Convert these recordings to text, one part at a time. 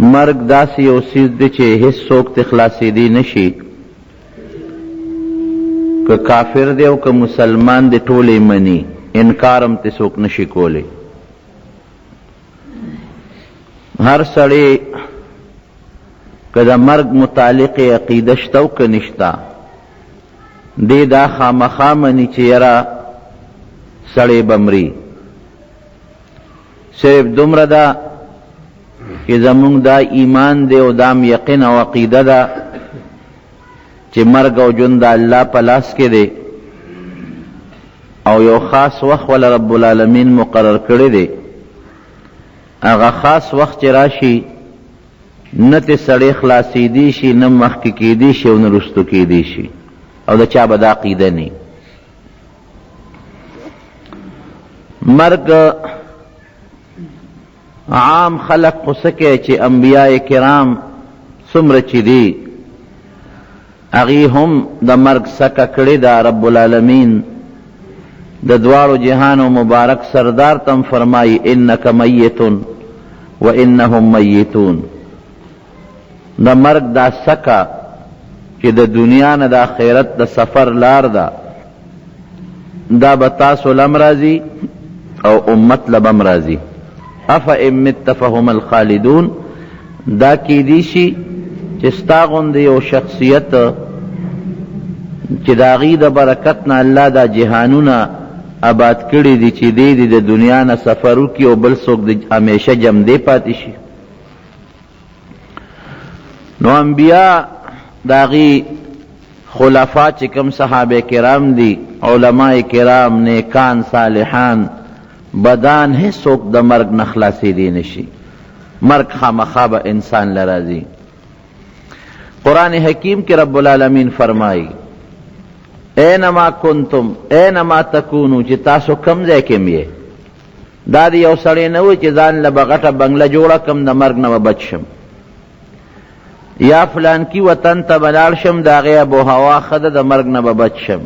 مرګ داسې یو څیز دی چې هیڅوک ترې خلاصېدی نه شي، که کافر دی او که مسلمان دی ټول یې مني، انکار هم ترې څوک نه شي کولی. هر سړی که د مرګ متعلق یې عقیده شته او که نشته، دی دا خامخا مني چې یاره سړی به مري. صرف دومره ده چې زمونږ دا ایمان دی او دام یقین او عقیده ده چې مرګ او ژوند د الله په لاس کې دی او یو خاص وخت وله رب العالمین مقرر کړی دی. هغه خاص وخت چې راشي نه ترې سړی خلاصېدی شي، نه مخکې کېدی شي او نه وروستو کېدی شي، او د چا به دا عقیده نه. مرګ عام خلق خو څه کوي چې انبیاء کرام څومره چې دي هغوی هم د مرګ سکه کړې ده. رب العالمین د دواړو جهانو مبارک سردار ته هم فرمایي انک میت و انهم میتون. د مرګ دا سکه چې د دنیا نه د آخرت د سفر لار ده، دا به تاسو له هم راځي او امت له به هم راځي. افان مت فهم الخالدون، دا کیدی شي چې ستا غوندې یو شخصیت چې د هغوی د برکت نه الله دا جهانونه آباد کړي دي، چې دی دې د دنیا نه سفر وکړي او بل څوک دې همیشه جمدې پاتې شي. نو انبیا د هغوی خلفا چې کوم صحابه کرام دي، علماء کرام، نیکان، صالحان، بدان، هیڅوک د مرګ نه خلاصېدی نه شي. مرګ خامخا به انسان له راځي. قرآن حکیم کې رب العالمین فرمایي اینما کنتم اینما تکونو، چې تاسو کوم ځای کې هم یې. دا د یو سړی نه وي چې ځان له به غټه بنګله جوړه کړم د مرګ نه به بچ شم، یا فلانکي وطن ته به لاړ شم د هغې اب و هوا ښه ده د مرګ نه به بچ شم،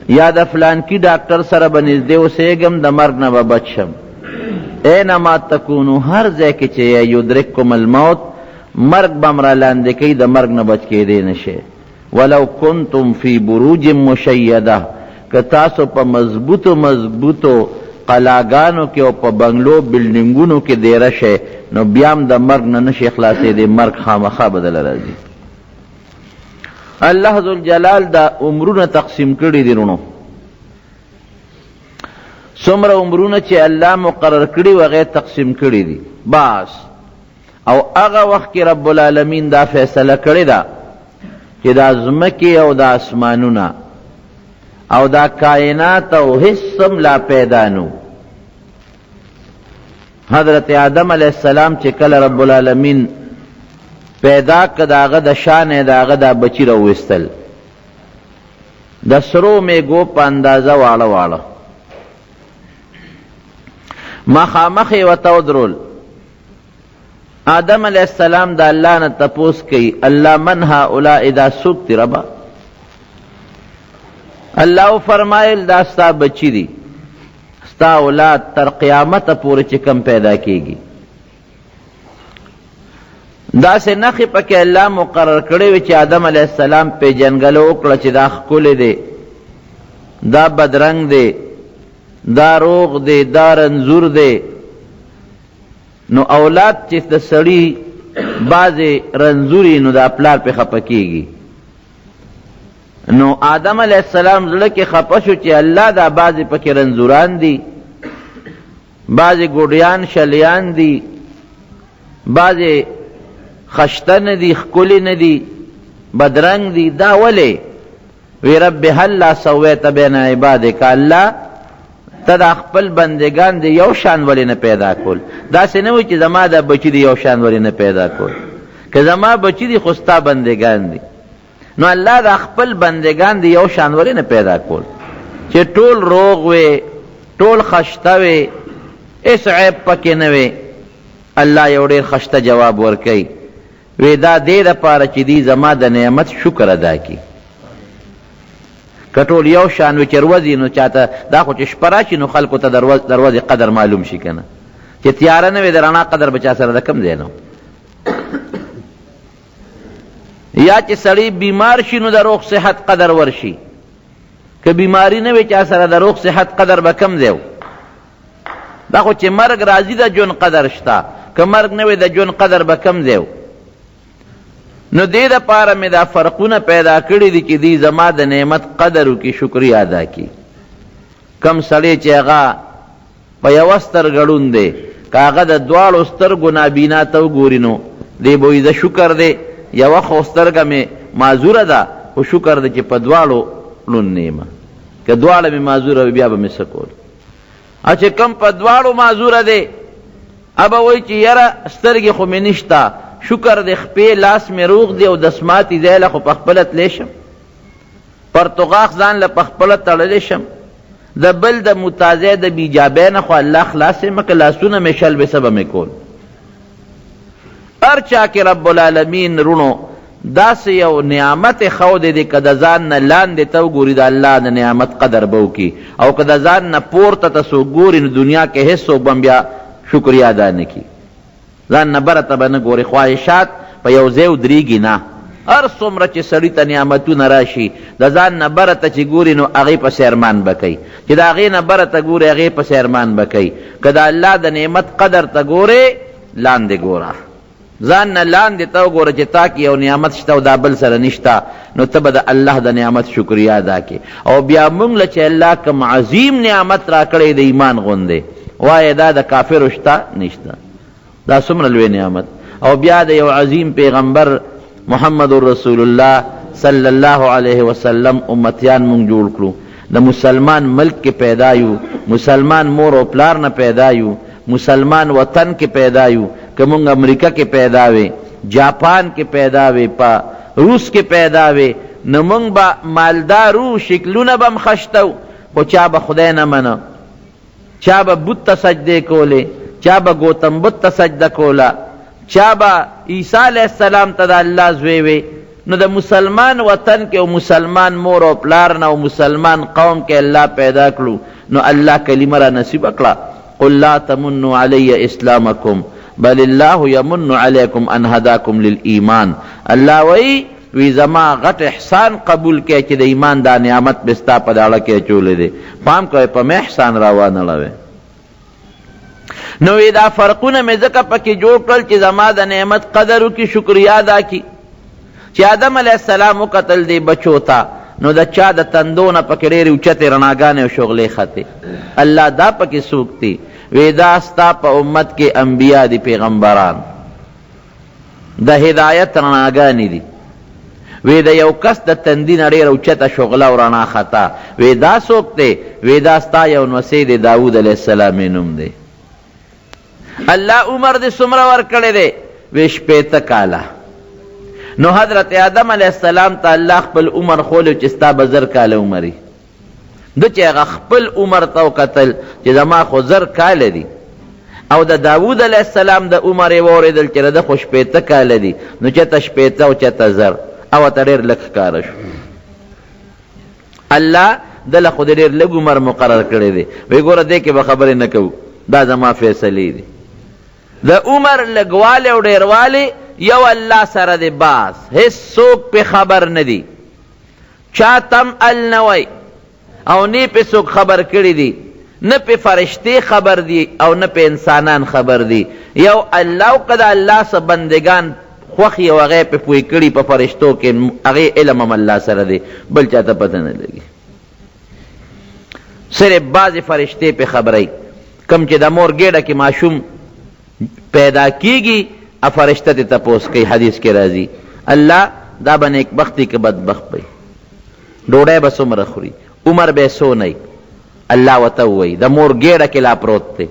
یا د فلانکي ډاکټر سره به نږدې اوسېږم د مرګ نه به بچ شم. اینما تکونو، هر ځای کې چې یې، یدرککم الموت، مرګ به هم را لاندې کوي، د مرګ نه بچ کېدی نه شئ. ولو کنتم فی بروج مشیده، که تاسو په مضبوطو مضبوطو قلاګانو کې او په بنګلو بلډینګونو کې دېره شئ نو بیا هم د مرګ نه نشئ خلاصېدی، مرګ خامخا به دله راځي. الله ذوالجلال دا عمرونه تقسیم کړي دي رونو، څومره عمرونه چې الله مقرر کړي وو هغه تقسیم کړي دي بس. او هغه وخت کې رب العالمین دا فیصله کړې ده چې دا ځمکې او دا اسمانونه او دا کائنات او هیڅ هم لا پیدا نو. حضرت آدم علیه السلام چې کله رب العالمین پیدا که د هغه د شانه د هغه دا بچي راوویستل، د سرو میږو په اندازه واړه واړه، مخامخ یې ورته ودرول. آدم علیه السلام د الله نه تپوس کوي، الله من هؤلاء، دا څوک دي ربه؟ الله وفرمایل دا ستا بچي دي، ستا اولاد تر قیامته پورې چې کوم پیدا کیږي. داسې نښې پکې الله مقرر کړې وې چې آدم علیه السلام پېژندګلو وکړه چې دا ښکلی دی، دا بدرنګ دی، دا روغ دی، دا رنځور دی. نو اولاد چې د سړي بعضې رنځوري نو دا پلار پرې خفه کېږي. نو آدم علیه السلام زړه کې خفه شو چې الله دا بعضې پکې رنځوران دي، بعضې ګوډیان شلیان دي، بعضې خشته نه دي، ښکلي نه دي، بدرنګ دي، دا ولې؟ وی رب هلا سویت بین عبادک، الله ته دا خپل بندگان دی یو شان ولې نه پیدا کول؟ داسې نه وي چې زما دا بچي دی یو شان ولې نه پیدا کول، که زما بچي دي خو ستا بندگان دي. نو الله دا خپل بندگان دی یو شان ولې نه پیدا کول چې ټول روغ وي، ټول خشته وي، هیڅ عیب پکې نه وي؟ الله یو ډېر خشته جواب ورکوي، وی دا دې لپاره چې دوی زما د نعمت شکر ادا کړي. که ټول یو شان وي چې ورځ نو چاته دا خو چې شپه راشي نو خلکو ته د ورځې قدر معلوم شي که نه، چې تیاره نه وي د رڼا قدر به چا سره د کوم ځای نه یا چې سړی بیمار شي نو د روغ صحت قدر ورشي، که بیماری نه وي چا سره د روغ صحت قدر به کوم ځای و؟ دا خو چې مرګ راځي د ژوند قدر شته، که مرګ نه وي د ژوند قدر به کوم ځای و؟ نو دې دپاره مې دا فرقونه پیدا کړي دي چې دوی زما د نعمت قدر وکړي، شکریه ادا کړي. کوم سړی چې هغه په یوه سترګه ړوند دی، که هغه د دواړو سترګو نابینا ته وګوري نو دی به وایي زه شکر دی یوه خو سترګه مې معذوره ده خو شکر دی چې په دواړو ړوند نه یم، که دواړه مې معذوره وي بیا به مې څه کول؟ او چې کوم په دواړو معذوره دی هغه به وایي چې یاره سترګې خو مې نشته، شکر دی خپې لاس مې روغ دی او دسماتي ځای له خو په خپله تللی شم، پرتوغاښ ځان له په خپله تړلی شم، د بل د متازی د بیجابی نه خو الله خلاص یم که لاسونه مې شل وي څه به مې کول؟ هر چا کې رب العالمین روڼو داسې یو نعمت ښودی دی که د ځان نه لاندې ته وګوري د الله د نعمت قدر به وکړي او که د ځان نه پورته ته څوک ګوري نو دنیا کې هېڅوک به بیا شکریه ادا نه کړي. ځان نه بره ته به نه ګورې، خواهشات په یو ځای ودرېږي نه، هر څومره چې سړي ته نعمتونه راشي د ځان نه بره ته چې ګوري نو هغې پسې ارمان به کوي، چې د هغې نه بره ته ګوري هغې پسې ارمان به کوي، که د الله د نعمت قدر ته ګورې لاندې ګوره، ځان نه لاندې ته وګوره چې تا کې یو نعمت شته او دا بل سره نشته نو ته به د الله د نعمت شکریه ادا کړې. او بیا مونږ له چې الله کوم عظیم نعمت راکړی د ایمان غوندې وایه دا د کافرو شته؟ نشته. دا څومره لوی نعمت. او بیا د یو عظیم پیغمبر محمد رسول الله صلی الله علیه وسلم امتیان مونږ جوړ کړو، د مسلمان ملک کې پیدا یو، مسلمان مور او پلار نه پیدا یو، مسلمان وطن کې پیدا یو، که مونږ امریکا کې پیدا وې، جاپان کې پیدا وې، په روس کې پیدا وې، نو مونږ به مالدار وو، شکلونه به هم خشته وو، خو چا به خدای نه منه. چا به بت ته سجدې کولې، چا به ګوتم بت ته سجده کوله، چا به عیسی علیه السلام ته د الله زوی وی، نو د مسلمان وطن کې او مسلمان مور او پلار نه او مسلمان قوم کې الله پیدا کړو، نو الله کلمه را نصیب کړه، قل لا تمنوا علی اسلامکم بل الله یمن علیکم ان هداکم للایمان، الله وایي وی زما غټ احسان قبول کړه چې د ایمان دا نعمت مې ستا په داړه کې اچولی دی، پام کوه په مې احسان را وانه ړوې. نو وی دا فرقونه مې ځکه پکې جوړ کړل چې زما د نعمت قدر وکړي، شکریه ادا کړي. چې آدم علیه السلام وکتل دې بچو ته نو د چا د تندو نه پکې ډېرې اوچتې رڼاګانې او شغلې ختې، الله دا پکې څوک دي؟ وی دا ستا په امت کې انبیا دي، پیغمبران. د هدایت رڼاګانې دي. وی د یو کس د تندي نه ډېره اوچته شغله او رڼا خته، وی دا څوک دی؟ وی دا ستا یو نوسی دی، داود علیه السلام یې نوم دی. الله عمر دې څومره ورکړی دی؟ وی 60 کاله. نو حضرت آدم علیه السلام ته الله خپل عمر ښولی چې ستا به 1000 کاله عمر وي. ده چې هغه خپل عمر ته وکتل چې زما خو 1000 کاله دي او د داوود علیه السلام د عمر یې واورېدل چې د ده خو 60 کاله دي، نو چېرته 60 او چېرته 1000، او ورته ډېر لږ ښکاره شو. الله ده له خو دې ډېر لږ عمر مقرر کړی دی، وایي ګوره دې کې به خبرې نه کوو، دا زما فیصلې دي. د عمر لږوالی او ډېروالی یو الله سره دی، بس هېڅوک پرې خبر نه دي. چا تم ال نه وای او نۀ پۀ څوک خبر کړي دي، نه پۀ فرشتې خبر دي او نه پۀ انسانان خبر دي، یو الله او که د الله څه بندګان خوښ وي او هغه یې پۀ پوه کړي په فرشتو کې هغې علم هم الله سره دی، بل چا ته پته نه لګي. صرف بعضې فرشتې پۀ خبروي، کوم چې د مور ګېډه کې ماشوم پیدا کیږي او فرشته ترې تپوس کوي، حدیث کې راځي، الله دا به نیکبخت وي که بدبخت به وي، ډوډۍ به څومره خوري، عمر به یې څونه وي، الله ورته ووایي، د مور ګېډه کې لا پروت دی،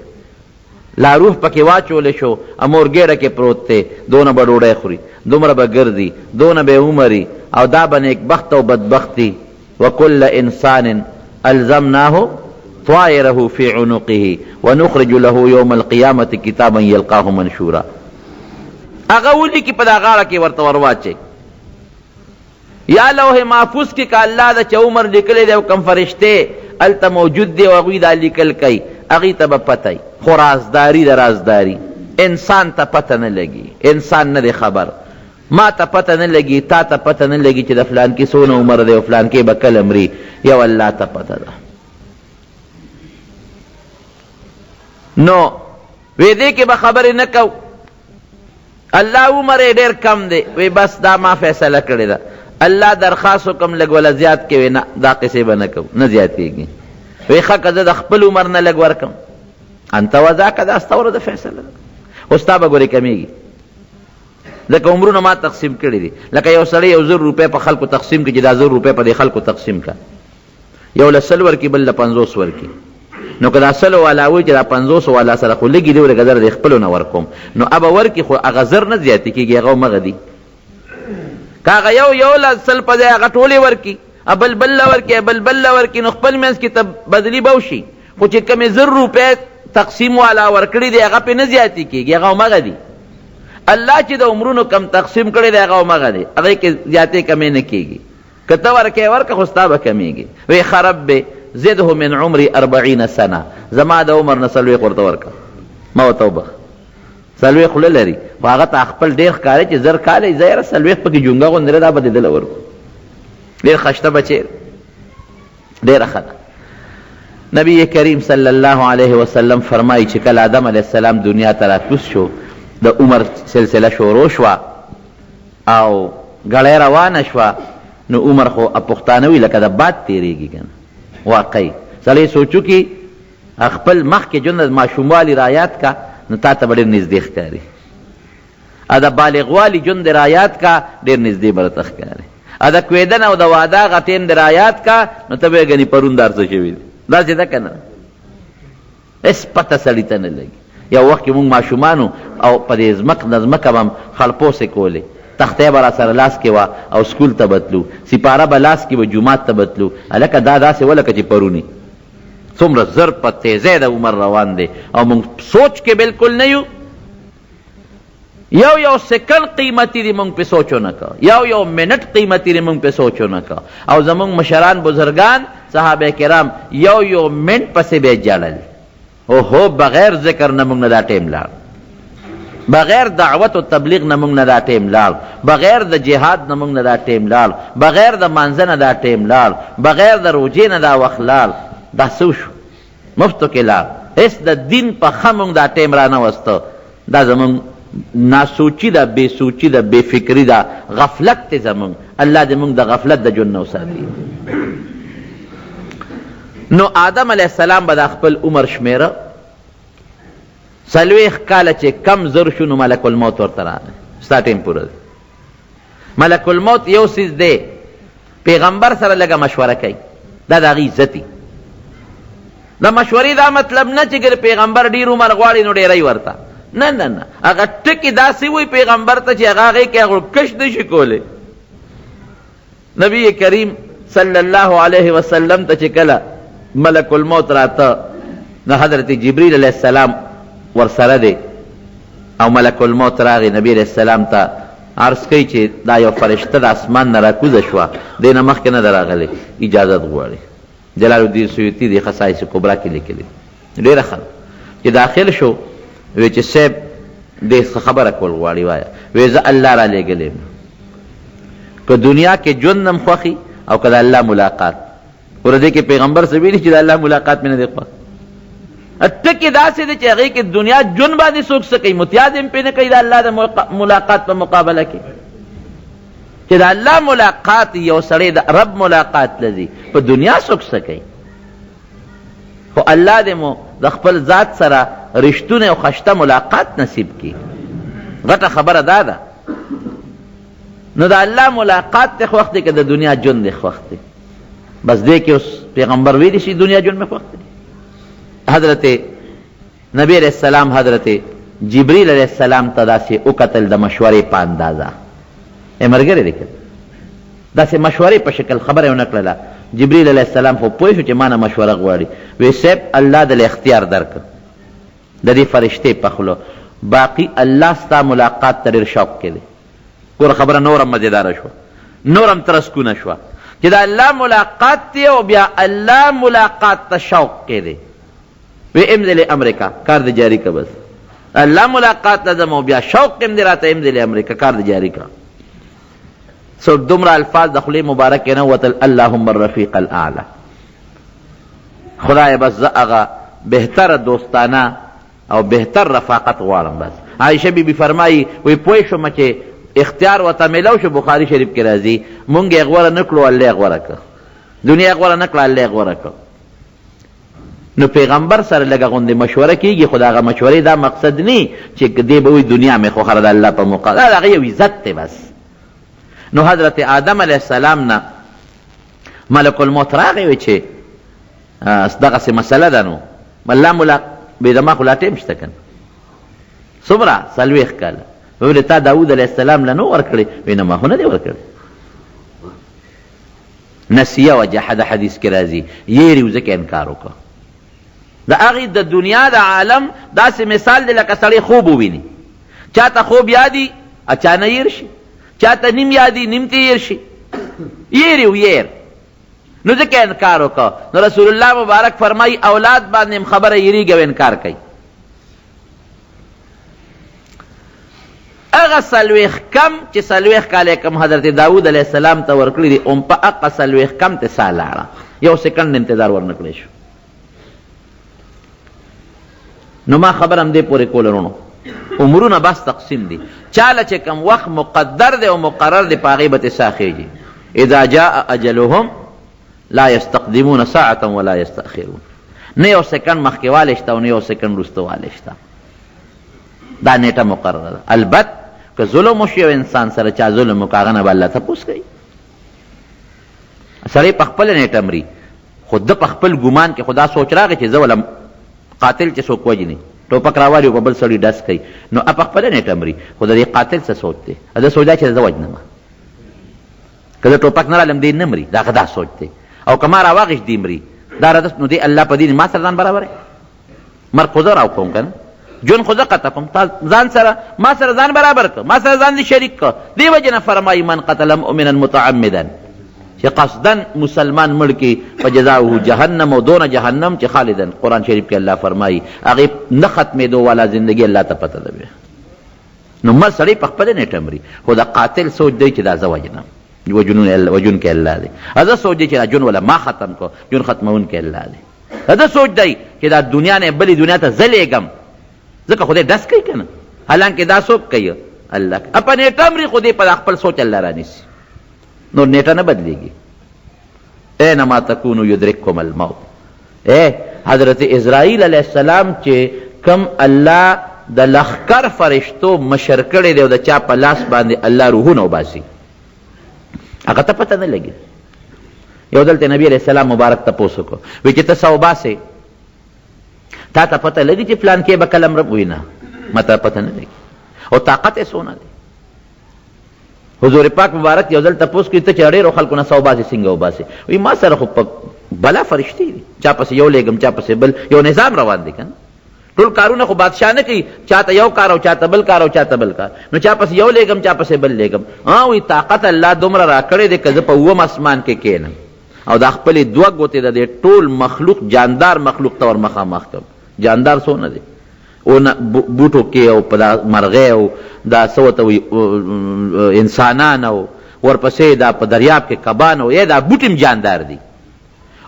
لا روح پکې واچول شو او مور ګېډه کې پروت دی، دونه به ډوډۍ خوري، دومره به ګرځي، دونه به یې عمر وي او دا به نیکبخت او بدبخت وي. وکل انسان الزمناه طائره فی عنقه ونخرج له یوم القیامة کتابا یلقاه منشورا، هغه ولیکي په دا غاړه کې ورته ورواچوي، یا لوح محفوظ کې که الله د چا عمر لیکلی دی او کوم فرشتې هلته موجود دی او هغوی دا لیکل کوي، هغوی ته به پته وي، خو رازداري ده رازداري، انسان ته پته نه لګي، انسان نه دی خبر، ما ته پته نه لګي، تا ته پته نه لګي چې د فلانکي څونه عمر دی او فلانکی به کله مري، یو الله ته پته ده. نو وې دې کې به خبرې نه کوو. الله عمر یې ډېر کم دی، وی بس دا ما فیصله کړې ده، الله درخواست وکړم لږ وله زیات کړې، وی نه دا قصې به نه کوو، نه زیاتېږي، وی ښه که زه د خپل عمر نه لږ ورکړم، انت وذاک دا ستا ورته فیصله ده، خو ستا به ګورې کمېږي، ځکه عمرونه ما تقسیم کړي دي، لکه یو سړی یو 1000 روپۍ په خلکو تقسیم کړي چې دا 1000 روپۍ په دې خلکو تقسیم کړه، یو له 100 ورکړي بل له 50 ورکړي، نو که دا سلو والا وایي چې دا پنځوسو والا سره خو لږې دي ولږه زر د خپلو نه ورکوم، نو هغه به ورکړي خو هغه 1000 نه زیاتې کېږي، هغه همغه دي. که هغه یو یو له 100 په ځای هغه ټولې ورکړي، بل بل له ورکړي، بل بل له ورکړي، نو خپل منځ کې ته بدلي به وشي، خو چې کومې 1000 روپۍ تقسیم والا ورکړي دي هغه پرې نه زیاتې کېږي، هغه همغه دي. الله چې د عمرونو کم تقسیم کړی دی هغه همغه دی، هغې کې زیاتې کمې نه کېږي. که ته ورکې ورکه خو ستا به کمیږي. وی ښه رب زده من عمري اربعین سنه، زما د عمر نه 40 ورته ورکه، ما ورته وبخښه. 40 خوله لري خو هغه ته خپل ډېر ښکاري چې 1000 کاله یې ځای 40 پکې جونګه غوندې ده، دا به دې دله ورکړو. ډېر خشته بچی دی، ډېره ښه ده. نبی کریم صلی الله علیه وسلم فرمایي چې کله آدم علیه السلام دنیا ته راکوز شو، د عمر سلسله شروع شوه او ګړی روانه شوه، نو عمر خو پښتانه وي لکه د باد تېرېږي که نه، واقعي سړی سوچ وکړي خپل مخکې ژوند د ماشوموالي رایاد کا نو تا ته به ډېر نږدې ښکاري، او د بالغوالي ژوند دې رایاد کا ډېر نږدې به درته ښکاري، او د کوېدن او د واده هغه ټیم دې رایاد کا نو ته به یې ګنې پرون دا هر څه شوي دي، داسې ده که نه؟ هېڅ پته سړي ته نه لګي. یو وخت کې موږ ماشومان وو او په دې ځمک نه ځمکه به هم خړپوسې کولې، تختۍ به راسره لاس کې وه او سکول ته به تلو، سیپاره به لاس کې وه جومات ته به تلو، هلکه دا داسې وه لکه چې پروني څومره زر په تېزۍ د عمر روان دی او موږ سوچ کې بالکل نه یو. یو یو سیکنډ قیمتي دی مونږ پې سوچ ونه کړ، یو یو منټ قیمتي دی مونږ پې سوچ ونه کړ، او زمونږ مشران بزرګان صحابه کرام یو یو منټ پسې به ژړل، اوهو بغیر ذکر نه مونږ نه دا ټیم لاړ، بغیر دعوت او تبلیغ نه مونږ نه دا ټیم لاړ، بغیر د جهاد نه مونږ نه دا ټیم لاړ، بغیر د مانځه نه دا ټیم لاړ، بغیر د روژې نه دا وخت لاړ، دا څه وشو؟ مفتو کې لاړ، هېڅ د دین په ښه مونږ دا ټیم رانه وسته. دا زمونږ ناسوچي ده، بې سوچي ده، بې فکري ده، غفلت دی زمونږ. الله دې مونږ د غفلت د ژوند نه وساتي. نو آدم علیه السلام به دا خپل عمر شمېره، 40 کاله چې کم زر شو نو ملک الموت ورته راغی، ستا ټیم پوره دی. ملک الموت یو څیز دی، پیغمبر سره لږه مشوره کوي، دا د هغه عزت وي. د مشورې دا مطلب نه چې ګر پیغمبر ډیر عمر غواړي نو ډیری ورته، نه نه نه، هغه ټکي داسې وایي پیغمبر ته چې هغه هغې کې هغه کش نه شي کولی. نبی کریم صلی الله علیه وسلم ته چې کله ملک الموت راته نو حضرت جبریل علیه السلام ورسره دی او ملک الموت راغی نبی علیه السلام ته عرض کوي چې دا یو فرشته د اسمان نه راکوزه شوه، دې نه مخکې نه ده راغلې، اجازت غواړي. جلال الدین سیوطي د خصائص کبرا کې لیکلي ډېره ښه ده. چې داخل شو وی چې صاحب دې څه خبره کول غواړي، وایه. وی زه الله را لېږلی یم، که دنیا کې ژوند هم خوښي او که د الله ملاقات. ګوره دې کې پیغمبر څه ویلي چې د الله ملاقات مې نه دی خوښ. ټکي داسې دی چې هغې کې دنیا ژوند باندې څوک څه کوي، متیاز هم پرې نه کوي د الله د ملاقات په مقابله کې. چې د الله ملاقات یو سړی د رب ملاقات له ځي، په دنیا څوک څه کوي؟ خو الله دې مو د خپل ذات سره رښتونی او خشته ملاقات نصیب کړي. غټه خبره دا ده. نو د الله ملاقات دې خوښ دی که د دنیا ژوند دې خوښ دی؟ بس دې کې اوس پیغمبر ویلی شي دنیا ژوند مې خوښ دی. حضرت نبی علیه السلام حضرت جبریل علیه السلام ته داسې وکتل د مشورې په اندازه، ای ملګری دی که داسې مشورې په شکل خبره یې ونه کړله. جبریل علیه السلام خو پوه شو چې ما نه مشوره غواړي، وی صاحب الله دله اختیار درکړ د دې فرشتې په خوله، باقي الله ستا ملاقات ته ډېر شوق کې دی. ګوره خبره نوره هم مزېداره شوه، نوره هم ترسکونه شوه چې د الله ملاقات دی او بیا الله ملاقات ته شوق کې دی. وی امضی لامرک، کار دې جاري که بس. الله ملاقات له ځم او بیا شوق هم دې راته امضی لامرک، کار دې جاري که. څوک دومره الفاظ د خولې مبارکې نه وتل، اللهم الرفیق الاعلی، خدایه بس زه هغه بهتره دوستانه او بهتر رفاقت غواړم بس. عائشه بی بی فرمایي، وی پوه شوم چې اختیار ورته میلاو شو، بخاري شریف کې راځي، مونږ یې غوره نه کړو الله یې غوره کړ، دنیا یې غوره نه کړه الله یې غوره کړ. نو پیغمبر سره لږه غوندې مشوره کېږي، خو د هغه مشورې دا مقصد نی چې دی به وایي دنیا مې خوښه ده د الله په مقابل، دا د هغه یو عزت دی بس. نو حضرت آدم علیه السلام نه ملک الموت راغی وی چې دغسې مسله ده، نو الله ملا وی زما خو لا ټایم شته که نه، څومره؟ 40 کاله. ویل تا داود علیه السلام له نو ورکړې؟ وی نه ما خو نه دی ورکړی. نسیه وجحد حدیث کې راځي، یېرې ځکه انکار وکړ. د هغې د دنیا د عالم داسې مثال دی لکه سړی خوب وویني، چاته خوب یادي چا نه یېر شي، چاته نیم یادي نیم ترې یېر شي، یېرې او یېر، نو ځکه انکار وکړ. نو رسول الله مبارک فرمایي اولاد باندې هم خبره یېرېږي او انکار کوي. هغه 40 کم چې 40 کاله یې کوم حضرت داود علیه السلام ته ورکړي دي، هم په هغه 40 کم ته ساه لاړه، یو سیکنډ انتظار ورنه کړی شو. نو ما خبره همدې پورې کوله وروڼو، عمرونه بس تقسیم دي، چاله چې کوم وخت مقدر دی او مقرر دی په هغې به ترې ساه خېژي. اذا جاء اجلهم لا یستقدمون ساعة ولا یستأخرون، نه یو سیکنډ مخکېوالی شته او نه یو سیکنډ وروستهوالی شته، دا نیټه مقرره ده. البت که ظلم وشي یو انسان سره، چا ظلم وکړ هغه نه به الله تپوس کوي. سړی په خپله نیټه مري، خو ده په خپل ګمان کې خو دا سوچ راغی چې زه وله قاتل چې څوک وژني ټوپک راوالي او په بل سړي ډز کوي، نو په خپله نیټه مري، خو د دې قاتل څه سوچ دی؟ ده سوچ دا چې زه وژنم، که زه ټوپک نه رالم دی نه مري، د هغه دا سوچ دی، او که ما راواخیست دی مري، دا راته نو دی الله په دین ما سره ځان برابر مرګ خو زه راوکوم که نه، ژوند خو زه قطع کوم، تا ځان سره ما سره ځان برابر که، ما سره ځان دې شریک که. دې وجې نه فرمایي من قتل مؤمنا متعمدا، چې قصدا مسلمان مړ کړي فجزاؤه جهنم، او دونه جهنم چې خالدا، قرآن شریف کې الله فرمایي هغې نه ختمېدو والا زندګي الله ته پته ده بیا. نو مر سړی په خپله نېټه مري، خو د قاتل سوچ دی چې دا زه وژنم، وژونکی الله دی، هغه سوچ دی چې دا ژوند وله ما ختم کړ، ژوند ختموونکی الله دی، د ده سوچ دی چې دا دنیا نه بلې دنیا ته زه لېږم، ځکه خدای ډس کوي که نه، حالانکه دا څوک کوي؟ الله کوي. په نېټه مري خو دی په خپل سوچ الله رانیسي، نور نېټه نه بدلېږي. اینما تکونو یدرککم الموت. ای حضرت عزرائیل علیه السلام چې کوم الله د لښکر فرشتو مشر کړی دی او د چا په لاس باندې الله روحونه وباسي، هغه ته پته نه لګي. یو ځل ته نبی علیه السلام مبارک تپوس وکړو، وی چې ته څه وباسې تا ته پته لګي چې فلانکی به کله مرم؟ وی نه، ما ته پته نه لګي، او طاقت یې څونه دی. حضور پاک مبارک یو ځل تپوس کوي، ته چې ډېرو خلکو نه څه وباسې څنګه وباسې؟ وایي ما سره خو په بلا فرشتې دي، چا پسې یو لېږم چا پسې بل، یو نظام روان دی که نه، ټول کارونه خو بادشاه نه کوي، چا ته یو کار او چا ته بل کار او چا ته بل کار، نو چا پسې یو لېږم چا پسې بل لېږم. ها وایي طاقت الله دومره راکړی دی که زه په اووم اسمان کې کښېنم او دا خپلې دوه ګوتې د دې ټول مخلوق جاندار مخلوق ته ورمخامخ کړم، جاندار څونه دی؟ ونه بوټو کې او په دا مرغۍ او دا څه ورته وایي انسانان او ورپسې دا په دریاب کې کبان او دا بوټي هم جاندار دي،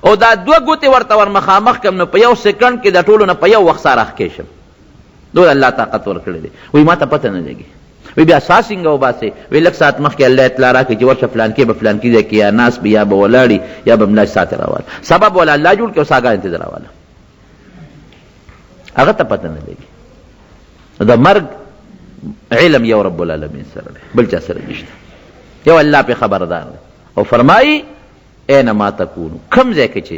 او دا دوه ګوتې ورته ورمخامخ کړم نو په یو سیکنډ کې د ټولو نه په یو وخت ساه راښکې شم. دومره الله طاقت ورکړی دی. وایي ما ته پته نه لګي. وایي بیا ساه څنګه وباسې؟ وایي لږ ساعت مخکې الله اطلاع راکړي چې ورشه فلانکې به فلانکي ځای کې یا ناست وي یا به ولاړ یا به ملا ساه ترې راواله، سبب ولا الله جوړ کړي او ساګانې ترې راواله. هغه ته پته نه لګي. د مرګ علم یو رب العالمین سره دی، بل چا سره نشته، یو الله پې خبردار دی. او فرمایي اینما تکونو، کوم ځای کې چې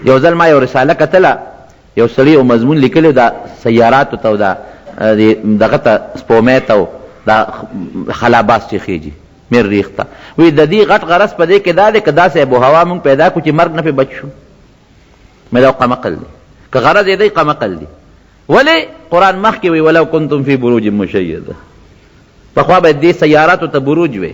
یو ځل ما یو رساله کتله، یو سړي یو مضمون لیکلی دا سیاراتو ته او دا دغه ته سپومې ته او دا خلاباز چې خېژي مریخ ته، وایي د دې غټ غرض په دې کې دا دی که داسې اب و هوا مونږ پیدا کړو چې مرګ نه پرې بچ شو. مې دا قمقل دی، که غرض یې دی قمقل دی. ولې قرآن مخکې وایي ولو کنتم فی بروج مشیده، پخوا به دې سیاراتو ته بروج وی،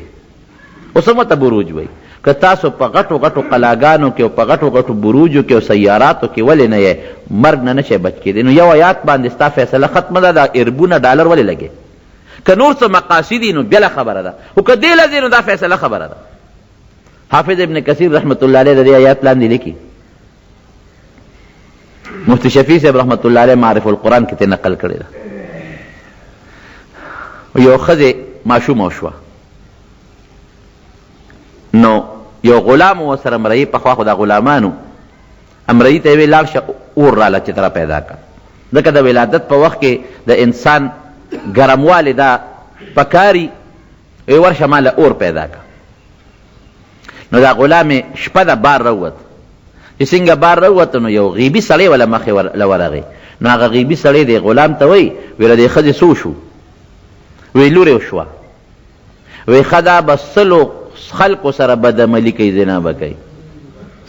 اوس هم ورته بروج وایي. که تاسو په غټو غټو قلاګانو کې او په غټو غټو بروجو کې او سیاراتو کې ولې نه یې، مرګ نه نه شئ بچ کېدی. نو یو آیات باندې ستا فیصله ختمه ده، دا اربونه ډالر ولې لګې؟ که نور څه مقاصد نو بله خبره ده، خو که دې له ځې نو دا فیصله خبره ده. حافظ ابن کثیر رحمت الله علیه د دې آیات لاندې لیکي، مفتی شفیع صاحب رحمت الله علیه معرف القرآن کې ته نقل کړی ده، یو ښځې ماشومه وشوه، نو یو غلام ورسره مرئی، پخوا خو دا غلامانو، امرئی ته یې ویل لاړ شه اور راله چې ته را پیدا کړه، ځکه د ولادت په وخت کې د انسان ګرموالی دا پکاري، وی ورشه ماله اور پیدا کړه. نو دا غلام یې شپه ده بار راووت، چې څنګه بار راووت نو یو غیبي سړی وله مخې له ورغی، نو هغه غیبي سړی دې غلام ته وایي، وی له دې ښځې څه وشو؟ وی لور یې وشوه. وی ښه دا به سلو خلکو سره بدعملي کوي، زنا به کوي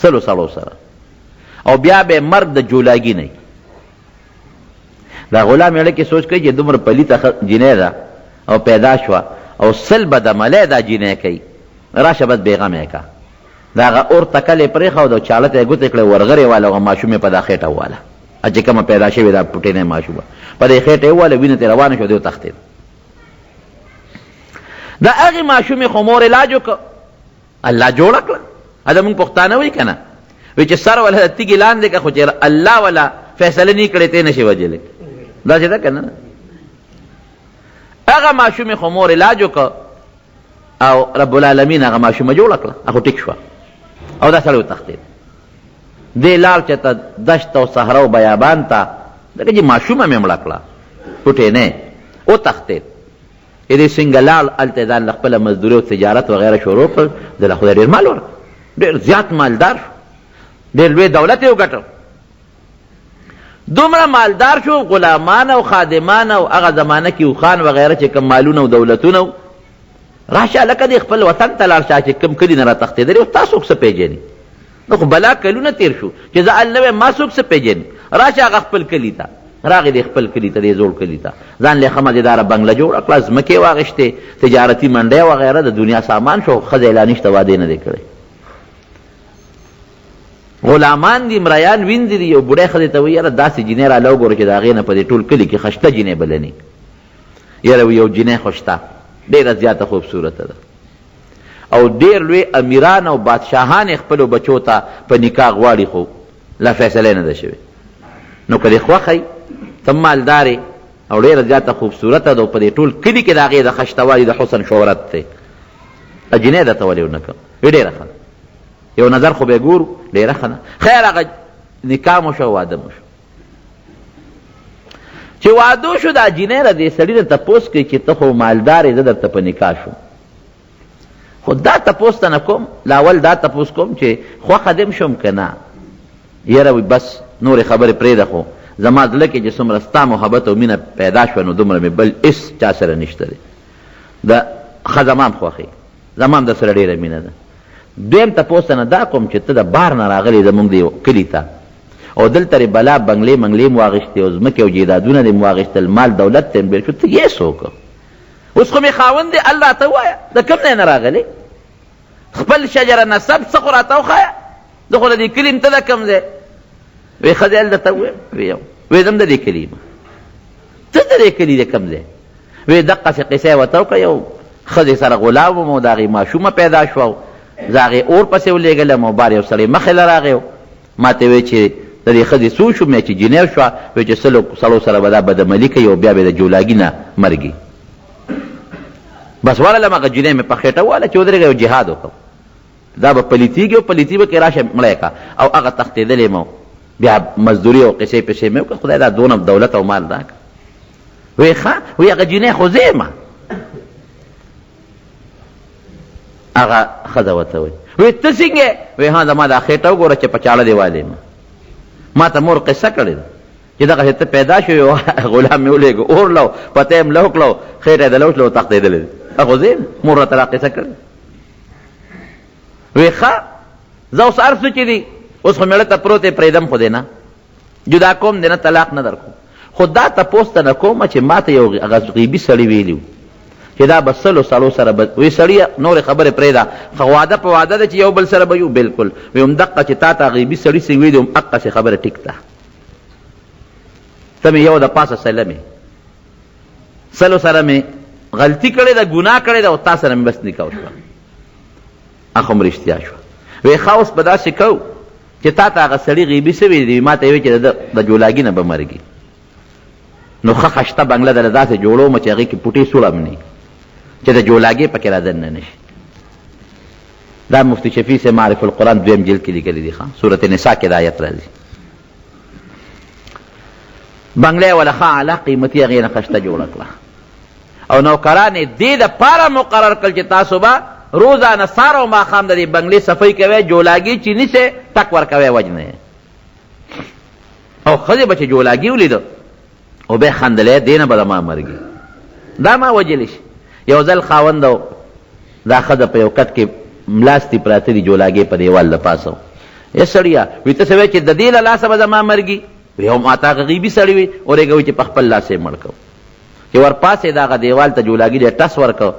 سلو سړو سره، او بیا به مرګ د جولاګي نه. دا غلام یړه کې سوچ کوي چې دومره پلیته جینۍ ده او پیدا شوه او سل بدعملی دا جینۍ کوي، راشه بس بېغمه یې که. د هغه اور تکل یې پرېښود او چاړه ته یې ګوتې کړې، ورغرې واله هغه ماشوم یې په دا خېټه وواله، چې کومه پیدا شوې دا پټینۍ ماشومه په دې خېټه یې وواله، وینه ترې روانه شوه، دی وتښتېد. د هغې ماشومې خو مور علاج وکړ، الله جوړه کړه. دا مونږ پښتانه وایي که نه، وایي چې سر وله د تیږې لاندې که، خو چې الله وله فیصله نه کړې ته نه شي وژلی، داسې ده که نه؟ هغه ماشومې خو مور علاج وکړ او رب العالمین هغه ماشومه جوړه کړه، هغه ټیک شوه او دا سړی وتښتېد. دی لاړ چې ته دشت او صحرا او بیابان ته، ځکه چې ماشومه مې مړه کړه پټې نه، وتښتېد. دې څنګه لاړ هلته یې ځان له خپله مزدوري او تجارت وغیره شروع کړ، ده له خدای ډېر مال ورکړ، ډېر زیات مالدار شو، ډېر لوی دولت یې وګټه، دومره مالدار شو، غلامان او خادمان او هغه زمانه کې اوښان وغیره چې کوم مالونه او دولتونه وو، راشه هلکه دې خپل وطن ته لاړ شه چې کوم کلي نه راتښتېدلی اوس تا څوک څه پېژني؟ نو خو بلا کلونه تېر شو چې زه هلته ویم ما څوک څه پېژني؟ راشه هغه خپل کلي ته. راغی دې خپل کلي ته، دې زوړ کلي ته، ځان له ښه مزېداره بنګله جوړه کړه، ځمکې یې واخیستې، تجارتي منډی وغیره، د دنیا سامان شو، ښځه یې لا نشته، واده یې نه دی کړی. غلامان دي، مریان وینځي دي. یو بوډی ښځې ته وایي، یاره داسې جینۍ راله وګوره چې د هغې نه په دې ټول کلي کې ښه شته جینۍ بله نی. یاره وایي یو جینۍ خو شته، ډېره زیاته خوبصورته ده او ډېر لوی امیران او بادشاهان یې خپلو بچو ته په نکاح غواړي، خو لا فیصله یې نه ده شوې. نو که دې خوښه وي، ته مالدار یې او ډېره زیاته خوبصورته ده او په دې ټول کلي کې د هغې د ښه شته والي د حسن شهرت دی، جینۍ درته ولې ونه کړم؟ وایي ډېره ښه ده، یو نظر خو به یې ګورو، ډېره ښه ده. خیر هغه نکاح مو شو، واده مو شو. چې واده شو، دا جینۍ له دې سړي نه تپوس کوي چې ته خو مالدار یې، زه درته په نکاح شوم، خو دا تپوس ته نه کوم، لا اول دا تپوس کوم چې خوښه دې هم شوم که نه؟ یاره وایي بس نورې خبرې پرېږده، خو زما زړه کې چې څومره ستا محبت او مینه پیدا شوه نو دومره مې بل هېڅ چا سره نشته دی. د ښه زما هم خوښ یې، زما هم درسره ډېره مینه ده. دویم تپوس ته نه دا کوم چې ته د بار نه راغلې زموږ دې کلي ته او دلته دې بلا بنګلې منګلې هم واخیستې او ځمکې او جایدادونه دې هم واخیستل، مال دولت دې هم ډېر شو، ته یې څوک؟ اوس خو مې خاوند دی، ال راته ووایه د کوم ځای نه راغلې، خپل شجره نسب څه خو راته وښایه، زه خو د دې کلي یم، ته د کوم ځای؟ وی ښځې ال درته ووایم؟ وی یو. وی زه هم د دې کلي یم. ته د دې کلي د کوم ځای؟ وی دقسې قصه یې ورته وکړه، یو ښځې سره غلام وم او د هغې ماشومه پیدا شوه، زه هغې اور پسې ولېږلم او بار یو سړی مخې له راغی، ما ته وی چې د دې ښځې څه وشو؟ مې چې جینۍ شوه. وی چې سلو سړو سره به دا بدعملي کوي او بیا به د جولاګي نه مرګي. بس ورغلم، هغه جینۍ مې په خېټه ووهله چې ودرېږه یو جهاد وکړم، دا به پلیتېږي او پلیتي به کې راشه مړه یې کړه. او هغه تښتېدلې مو بیا مزدوري او قصې پسې مې وکړه، خدای دا دونه دولت او مال راکړه. وی ښه، وی هغه جینۍ خو زه یم. هغه ښځه ورته وایي، وی ته څنګه یې؟ وی ها زما دا خېټه وګوره چې په چاړه دې والې ما، ما ته مور قصه کړې ده چې دغسې ته پیدا شوې، غلام مې ولېږه اور لو پته یې مله وکړه خېټه یې د لو شله وتښتېدلې ده، هغه زه یم، مور راته دا قصه کړې. وی ښه زه اوس هر څه چې دي اوس خو مېړه ته پروت یې، پرېږدم خو دې نه، جدا کوم دې نه، طلاق نه درکوم، خو دا تپوس ته نه کوم چې ما ته یو هغه غیبي سړي ویلي وو چې دا به سلو سړو سره به وی سړیه نورې خبرې پرېږده خو وعده په وعده ده چې یو بل سره به یو بلکل وی همدقه چې تا ته غیبي سړي څه ویلي هم اقسې خبره ټیک ده ته مې یو د پاسه سلمې سلو سره مې غلطي کړې ده ګناه کړې ده او تا سره مې بس نکاح وشوه هغه هم رښتیا شوه وی ښه اوس به داسې کوو چې تا ته هغه سړي غیبي څه ویلي دي ما ته یې ویل چې د ده د جولاګي نه به مرګي نو ښه خشته بنګله درله داسې جوړوم چې هغې کې پوټې سوړه هم نه چې د جولاګې پکې را دننه نه شي. دا مفتي شفیع صاحب معارف القرآن دویم جلد کې لیکلي دي ښه سورة نساء کې دا آیت راځي. بنګله یې وله ښه اعلی قیمتي هغې نه خشته جوړه کړه او نوکران یې دې دپاره مقرر کړل چې تاسو به روزانه سهار او ماښام د دې بنګلې صفایي کوئ، جولاګې چې نیسئ ټک ورکوئ وژنئ یې. او ښځې به چې جولاګي ولیده او به خندلې دې نه به زما مرګي دا ما وژلی شي. یو ځل خاوند او دا ښځه په یو کټ کې ملاستي پراته دي، جولاګې په دیوال د پاسه و. ای سړیه، وي ته څه وایې چې د دې له لاسه به زما مرګي؟ وي هو ما ته هغه غیبي سړی وي ورېږه وي چې په خپل لاس یې مړ کړم. چې ورپاڅېده هغه دېوال ته جولاګي دی ټس ورکړ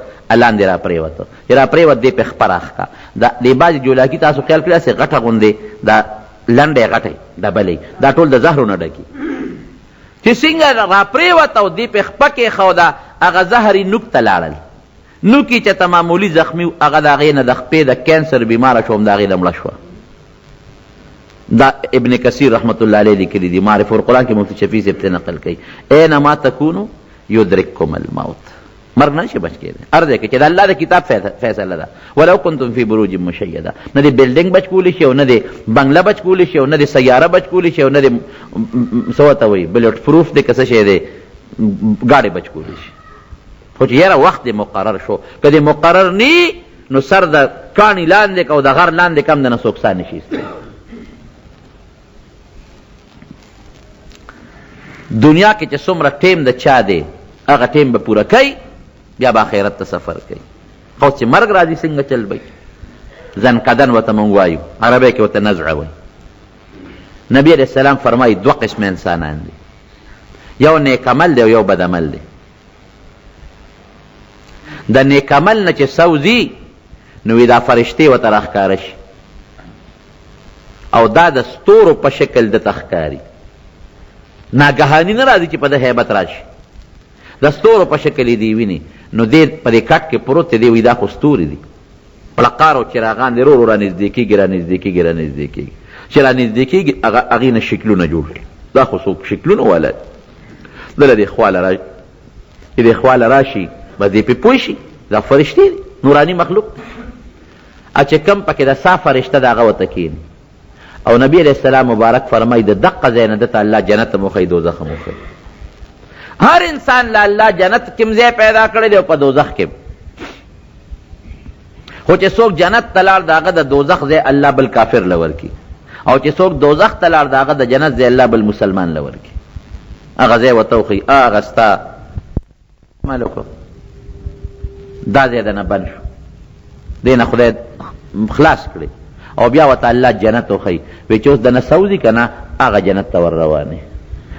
لاندې راپرېوت. چې راپرېوت دې پرې خپه راښکه. دا دې بعضې جولاګي تاسو خیال کړی داسې غټه غوندې دا لنډی غټی ډبلی دا ټول د زهرو نه ډکي چې څنګه راپرېوت او دې پرې خپه کېښوده هغه زهر یې نوک ته لاړل. نوک یې چېرته معمولي زخمي و هغه د هغې نه د خپې د کینسر بیماره شو همد هغې نه مړه شوه. دا ابن کثیر رحمت الله علیه لیکلی دی معارف القرآن کې مفتی شفیع صاحب ته نقل کوي اینما تکونو یدرککم الموت مرګ نه شي بچ کېدی هر ځای کې چې د الله د کتاب فیصله ده ولو کنتم فی بروج مشیده نه دې بلډینګ بچ کولی شي او نه دې بنګله بچ کولی شي او نه دې سیاره بچ کولی شي او نه دې څه ورته وایي بلټ پروف دی که څه شی دی ګاډی بچ کولی شي خو چې یاره وخت دې مقرر شو که دې مقرر نی نو سر د کاڼي لاندې که او د غر لاندې که هم درنه څوک ساه نشي ایستلی. دنیا کې چې څومره ټیم د چا دی هغه ټیم به پوره کوي بیا به آخرت ته سفر کوي. خو چې مرګ راځي څنګه چل به ځنکدن ورته مونږ وایو، عربی کې ورته نزع وایي. نبی علیه السلام فرمایي دوه قسمه انسانان دي، یو نیک عمل دی او یو بد عمل دی. د نیک عمل نه چې سوځي نو وی دا فرشتې ورته راښکاره شي او دا د ستورو په شکل ده ته ښکاري. ناګهاني نه راځي چې په ده هیبت راشي، د ستورو په شکل یې دی ویني. نو دی په دې کټ کې پروت دی، دی وایي دا خو ستوري دي، پړقار او چراغان دی، رو رو رانږدې کېږي رانږدې کېږي رانږدې کېږي، چې رانږدې کېږي هغه هغې نه شکلونه جوړ کړي. دا خو څوک شکلونه والا دي، دله دې خواله راشي، چې دې خواله راشي بس دې پرې پوه شي دا فرشتې دي، نوراني مخلوق دی. چې کوم پکې د سا فرشته ده هغه ورته کښېني. او نبی علیه السلام مبارک فرمایي د دقه ځای نه ده ته الله جنت هم وښیي دوزخ هم وښیي. هر انسان له الله جنت کې هم ځای پیدا کړی دی او په دوزخ کې. خو چې څوک جنت ته لاړ د هغه د دوزخ ځای الله بل کافر له ورکړي، او چې څوک دوزخ ته لاړ د هغه د جنت ځای الله بل مسلمان له ورکړي. هغه ځای ورته وښیي هغه ستا عمل وکړو دا ځای درنه بند شو، دې نه خدای خلاص کړي او بیا ورته الله جنت وښیي، وایي چې اوس درنه سوځي که نه هغه جنت ته ور روان یې،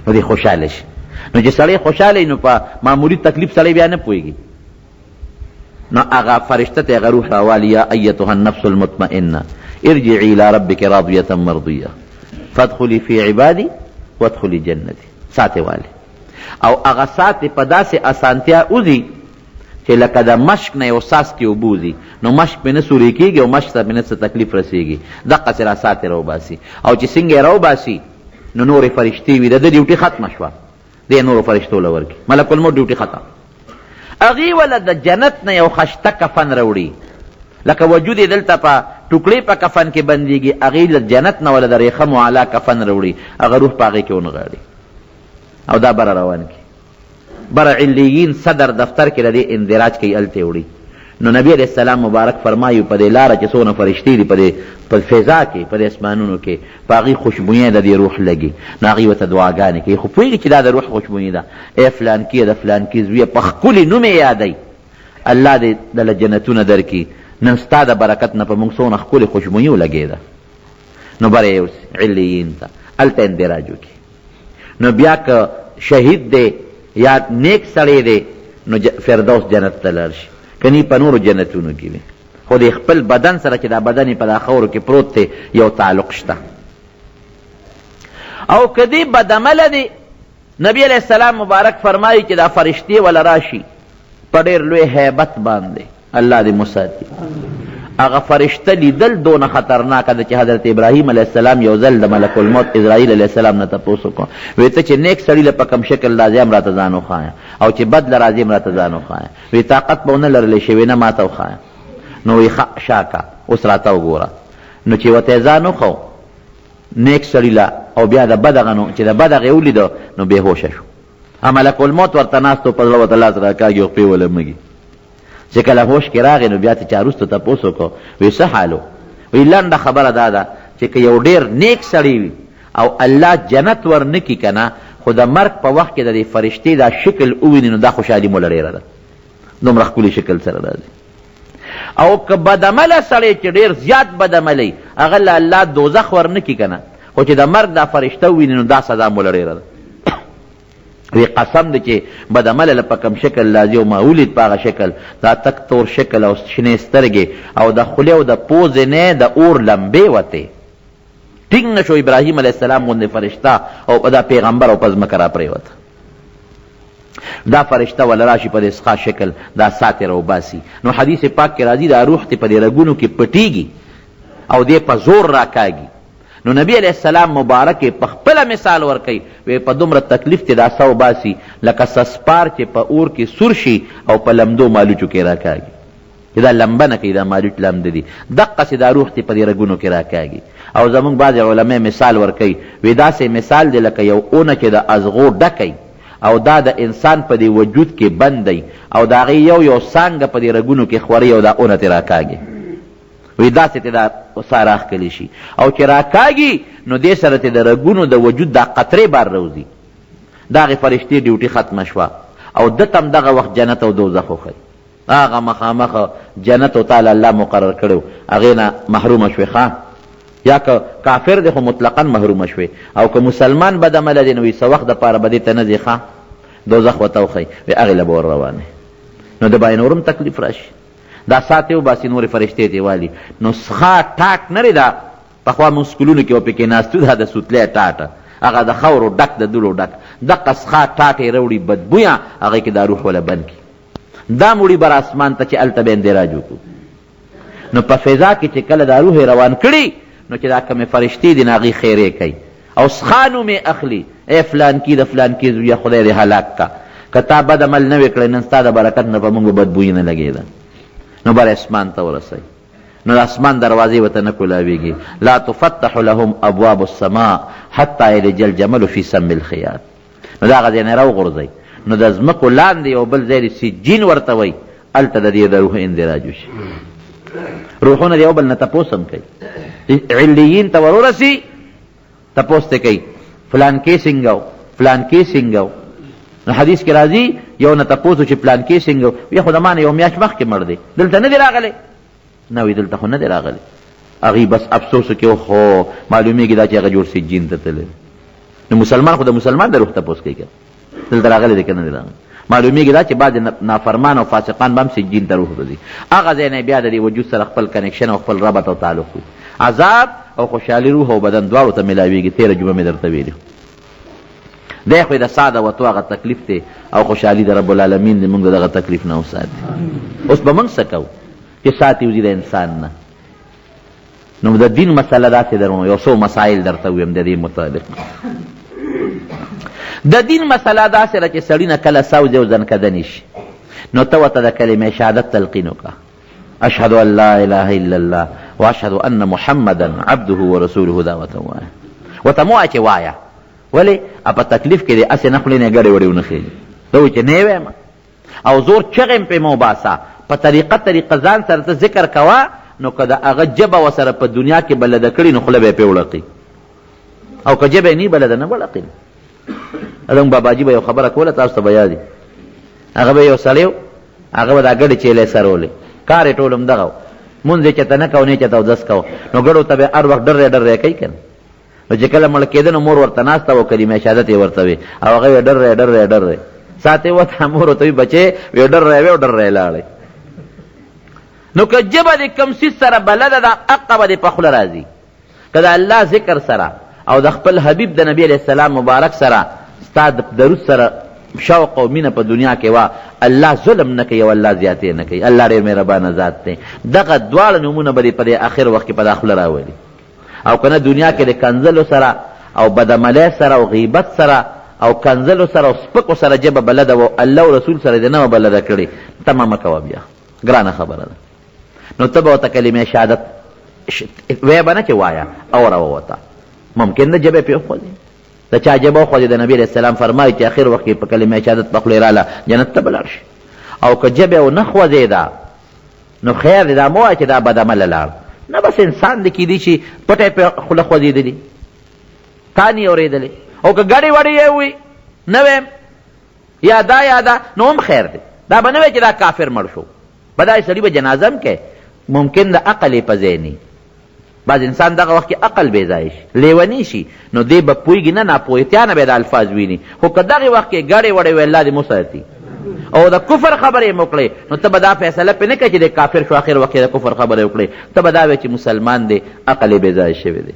نو دی خوشحاله شي. نو چې سړی خوشحاله وي نو په معمولي تکلیف سړی بیا نه پوهېږي. نو هغه فرشته ته هغه روح راوالي، یا ایتها النفس المطمئنه ارجعي الى ربک راضیة مرضیة فادخلي فی عبادي وادخلي جنتي. ساتې والي او هغه ساتې په داسې اسانتیا وځي چې لکه د مشک نه یو څاڅکی اوبه وځي، نو مشک پرې نه سوری کېږي او مشک ته پرې نه څه تکلیف رسېږي، دقسې را ساتې راوباسي او چې څنګه یې راوباسي نو نورې فرشتې وي، د ده ډیوټي ختمه شوه، دی نورو فرشتو له ورکړي، ملک الموت ډیوټي ختم. هغې وله د جنت نه یو خشته کفن راوړي، لکه وجود یې دلته په ټوکړې په کفن کې بندېږي، هغې له جنت نه وله د رېښمو اعلی کفن راوړي، هغه روح په هغې کې ونغاړي او دا بره روان کړي، بره علیین صدر دفتر کې د دې اندراج کوي، هلته یې وړي. نو نبی علیه السلام مبارک فرمایي په دې لاره چې څونه فرشتې دي په دې په فضا کې په دې اسمانونو کې په هغې خوشبویۍ د دې روح لګي، نو هغوی ورته دعاګانې کوي، خو پوهېږي چې دا د روح خوشبویي ده. ای فلانکیه د فلانکي زویه، په ښکلي نوم یې یادوي، الله دې دله جنتونه درکړي، نن ستا د برکت نه په موږ څونه ښکلې خوشبویي ولګېده. نو بره یې یوسي علیین ته، هلته اندراج وکړي. نو بیا که شهید دی یا نیک سړی دی نو فردوس جنت ته لاړ شي، که نی په نورو جنتونو کې وي، خو د خپل بدن سره چې دا بدن یې په دا خاورو کې پروت دی یو تعلق شته. او که دی بدعمله دی، نبی علیه السلام مبارک فرمایي چې دا فرشتې وله راشي په ډېر لوی هیبت باندې، الله دې مو ساتي. هغه فرشته لیدل دونه خطرناکه ده چې حضرت ابراهیم علیه السلام یو ځل د ملک الموت عزرائیل علیه السلام نه تپوس وکړو، وی ته چې نیک سړي له په کوم شکل راځې هم راته ځان وښایه او چې بد له راځې هم راته ځان وښایه. وی طاقت به ونه لرلی شي، وی نه ماته وښایه. نو وی ښه شا که اوس راته وګوره. نو چې ورته یې ځان وښو نیک سړي له او بیا د بد هغه، نو چې د بد هغه یې ولیده نو بې هوشه شو. ملک الموت ورته ناست و، په زړه ورته لاس راکاږي او خپې وله مږي. چې کله هوش کې راغی نو بیا ترې چا وروسته تپوس وکړو، وی څه حال و؟ وی لنډه خبره دا ده چې که یو ډېر نیک سړی وي او الله جنت ورنه کړي که نه، خو د مرګ په وخت کې د دې فرشتې دا شکل وویني نو دا خوشحالي مو له ډېره ده، دومره ښکلي شکل سره راځي. او که بدعمله سړی چې ډېر زیات بدعمله وي هغه له الله دوزخ ورنه کړي که نه، خو چې د مرګ دا فرشته وویني نو دا سزا مو له ډېره ده. وی قسم دی چې بدعمله له په کوم شکل راځي او ما ولید په هغه شکل، دا تک تور شکل او شنې سترګې او د خولې او د پوزې نه د اور لمبې وتې. ټینګ نه شو ابراهیم علیه السلام غوندې فرشته او دا پیغمبر او په ځمکه راپرېوته. دا فرشته وله راشي په دې سخا شکل دا ساه ترې راوباسي. نو حدیث پاک کې راځي دا روح ترې په دې رګونو کې پټېږي او دی په زور راکاږي. نو نبی علیه السلام مبارک یې په خپله مثال ورکوي، وایي په دومره تکلیف ترې دا ساه وباسي لکه سسپار چې په اور کې سور شي او په لمدو مالوچو کې راکاږي، چې دا لمبه نه کوي، دا مالوچ لامده دي، دقسې دا روح ترې په دې رګونو کې راکاږي. او زموږ بعضې علماء مثال ورکوي، وایي داسې مثال دی لکه یو اونه چې د ازغو ډکه وي او دا د انسان په دې وجود کې بنده وي او د هغې یو یو څانګه په دې رګونو کې خوري او دا اونه ترې راکاږي. وي داسې ترې دا ساه راښکلی شي او چې راکاږي نو دې سره ترې د رګونو د وجود دا قطرې بار راوځي. د هغې فرشتې ډیوټي ختمه شوه او ده ته هم دغه وخت جنت او دوزخ وښيي. هغه مخامخ جنت او تاله الله مقرر کړی و هغې نه محرومه شوې. ښه یا که کافر دی خو مطلقا محرومه شوې او که مسلمان بد عمله دی نو وي څه وخت دپاره به دې ته نه ځې. ښه دوزخ ورته وښيي، وي هغې له به ور روان نو ده باندې نور هم تکلیف راشي. دا ساه ترې وباسي نورې فرشتې ترې والي. نو سخا ټاټ نه دی، دا پخوا موږ سکولونو کې به پرې کېناستو، دا د سوتلی ټاټ هغه د خاورو ډک د دولو ډک دقه سخا ټاټ یې راوړي بدبویه، هغې کې دا روح وله بند کړي، دا موړي بر اسمان ته چې هلته به اندراج وکړو. نو په فضا کې چې کله دا روح یې روان کړي نو چې دا کومې فرشتې دي نو هغوی خیرې کوي او سخا نوم یې اخلي، ای فلانکي د فلانکي زویه خدای دې هلاک کا، که تا بد عمل نه وی کړی نن ستا د برکت نه په موږ به بدبویي نه لګېده. نو بر اسمان ته ورسوي نو د اسمان دروازې ورته نه کولاویږي، لا تفتح لهم ابواب السماء حتی یلج الجمل فی سم الخیاط. نو د هغه ځای نه راوغورځوي نو د ځمکو لاندې یو بل ځای دی سجین ورته وایي، هلته د دې د روح اندراج وشي. روحونه د یو بل نه تپوس هم کوي، علیین ته ور ورسي تپوس ترې کوي فلانکی څنګه و، فلانکی څنګه و. نو حدیث کې راځي یو نه تپوس چې فلانکی څنګه و، وایي خو د ما نه یو میاشت مخکې مړ دی، دلته نه دی راغلی؟ نه، وایي دلته خو نه دی راغلی. هغوی بس افسوس وکړي، خو معلومیږي دا چې هغه جوړ سجین ته تللی. نو مسلمان خو د مسلمان د روح تپوس کوي که دلته راغلی دی که نه دی راغلی. معلومیږي دا چې بعضې نافرمان او فاسقان به هم سجین ته روح ورځي، هغه ځای نه بیا د دې وجود سره خپل کنکشن او خپل ربط او تعلق وي. عذاب او خوشحالي روح او بدن دواړو ته ملاویږي. تېره جمعه مې درته ویلي دی، خو یې د ساه د وتو هغه تکلیف دی او خوشحالي د رب العالمین دې موږ د دغه تکلیف نه وساتي. اوس به موږ څه کوو چې ساه ترې وځي د انسان نه؟ نو د دین مسله داسې ده وروڼو، یو څو مسایل درته ووایم د دې مطابق. د دین مسله داسې ده چې سړي نه کله ساه وځي او ځنکدنې شي نو ته ورته د کلمې شهادت تلقین وکړه، اشهد ان لا اله الا الله واشهد ان محمدا عبده ورسوله. دا ورته ووایه، ورته مه وایه چې وایه، ولې په تکلیف کې دی هسې نه خولې نه یې ګډې وډې ونه خېژي، ته وایي چې نه یې وایم او زور چغې هم پرې مه وباسه، په طریقه طریقه ځان سره ته ذکر کوه، نو که د هغه ژبه ورسره په دنیا کې بلده کړي نو خوله به یې پرې وړقي، او که ژبه یې نه بلده نه وړقي. زموږ باباجي به یو خبره کوله، تاسو ته به یاد وي، هغه به یو سړی و، هغه به دا ګډې چیلې سرولې، کار یې ټول همدغه و، مونځ یې چېرته نه کوه، نه یې چېرته اودس کوه، نو ګډو ته به یې هر وخت ډرې ډرې کوي که نه. نو چې کله مړ کېده نو مور ورته ناسته وه، کلمه شهادت یې ورته وې او هغه یې ډرې ډرې ډرې. ساته وته مور ته بچي وی ډر وی ډر لاړې. نو که ژبه دې کوم څیز سره بلده ده هقه به دې په خوله راځي. که د الله ذکر سره او د خپل حبیب د نبی علیه السلام مبارک سره ستا د درود سره شوق او مینه په دنیا کې وه، الله ظلم نه کوي او الله زیاتی نه کوي. الله ډېر مهربانه ذات دی. دغه دواړه نومونه به دې په دې اخر وخت کې په دا خوله راولي. او که نه دنیا کې د کنځلو سره او بدعملۍ سره او غیبت سره او کنځلو سره او سپکو سره ژبه بلده وه، الله او رسول سره دې نه وه بلده کړې، تمه مه کوه بیا، ګرانه خبره ده. نو ته به ورته کلمه شهادت وایې به نه چې وایه، اوروه ورته. ممکن ده ژبه پرې وخوځي، د چا ژبه وخوځي. د نبي علیه السلام فرمایي چې اخر وخت کې په کلمه شهادت په خوله یې راله جنت ته به لاړ شي. او که ژبه ونه خوځېده نو خیر دی، دا مه وایه چې دا بدعمله لاړ. نه، بس انسان دی، کېدی شي پټه یې په خوله خوځېدلي، تا نه اورېدلې، او که ګډې وډې یې ووي نه وایم یا دا یا دا، نو هم خیر دی. دا به نه وایي چې دا کافر مړ شو، په داسې سړي به جنازه هم کوې، ممکن د عقل یې په ځای نه. بعض انسان دغه وخت کې عقل بې ځایه شي، لیونی شي، نو دی به پوهېږي نه، ناپوهتیا نه به دا الفاظ ویني. خو که دغې وخت کې ګړې وړې ویل الله دې مو ساتي او د کفر خبرې یې وکړې، نو ته به دا فیصله پرې نه کوې چې دی کافر شو اخر وخت کې د کفر خبرې وکړې. ته به دا وایې چې مسلمان دی، عقل یې بې ځایه شوی دی،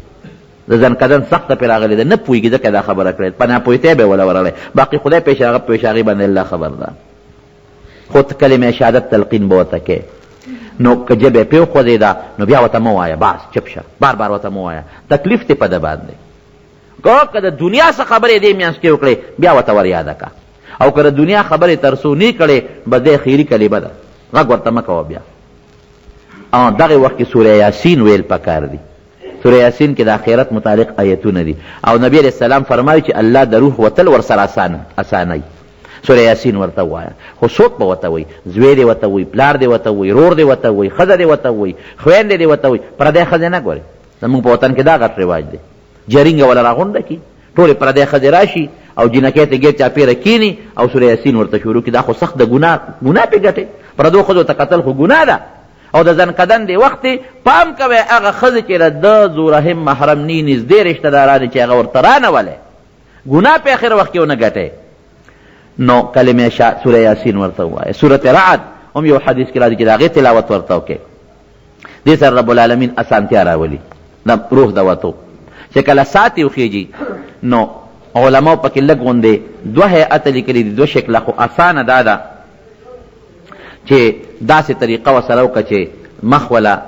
د ځنکدن سخته پرې راغلې ده، نه پوهېږي ځکه یې دا خبره کړې، په ناپوهتیا به یې وله ورغلی. باقي خدای پوه شي، هغه پوه شي، هغې باندې الله خبر ده. خو کلمه شهادت تلقین به ورته کوې. نو که ژبه یې پرې وخوځېده نو بیا ورته مه وایه، بس چپ شه، بار بار ورته مه وایه، تکلیف دی په ده باندې. که د دنیا څه خبرې دې میانځ کې وکړې بیا ورته وریاده که، او که د دنیا خبرې تر څو نی کړې بس دی خیري کلمه ده، غږ ورته مه کوه بیا. او دغه وخت کې سوره یاسین ویل پکار دي. سوره یاسین کې د آخرت متعلق آیتونه دي، او نبی علیه السلام فرمایي چې الله د روح وتل ورسره اسانوي. سوره یاسین ورته ووایه، خو څوک به ورته وایي؟ زوی دې ورته وایي، پلار دې ورته وایي، رور دې ورته وایي، ښځه دې ورته وایي، خویندې دې ورته وایي. پردی ښځې نه ګورې، زموږ په وطن کې دا غټ رواج دی، جرینګه وله راغونډه کړي، ټولې پردی ښځې راشي او جینکۍ ته ګیر چاپېره کښېني او سوره یاسین ورته شروع کړي. دا خو سخت د ګناه ګناه پې ګټې، پردو ښځو ته کتل خو ګناه ده. او د ځنکدن دې وخت پام کوئ، هغه ښځې چې د ده ذورحم محرم نی، نږدې رشته داران چې هغه ورته رانه ولی، ګناه په اخر وخت کې ونه ګټې. نو کلمه شا سوره یاسین ورته ووایه. سورة رعد هم یو حدیث کې راځي چې د هغې تلاوت ورته وکړي. دې سره رب العالمین اسانتیا راولي د روح د وتو. چې کله سات یې وخیږي نو علماو پکې لږ غوندې دوه هیئته لیکلي دي، دوه شکله، خو اسانه دا ده چې داسې طریقه ورسره وکړه چې مخ وله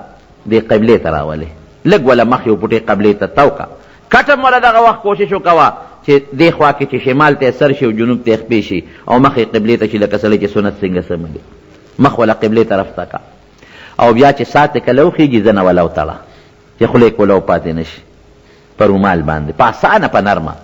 دې قبلې ته راولې، لږ وله مخ یو پوټې قبلې ته تاو که، کټ هم وله دغه وخت کوشش وکوه چې دې خوا کې چې شمال ته سر شي او جنوب ته خپې شي او مخ یې قبلې ته شي، لکه سړی چې سنت څنګه سموي، مخ وله قبلې طرف ته که، او بیا چې سات کله وخیږي زنه وله وتړه چې خولې کولو پاتې نه شي په رومال باندې، په اسانه په نرمه،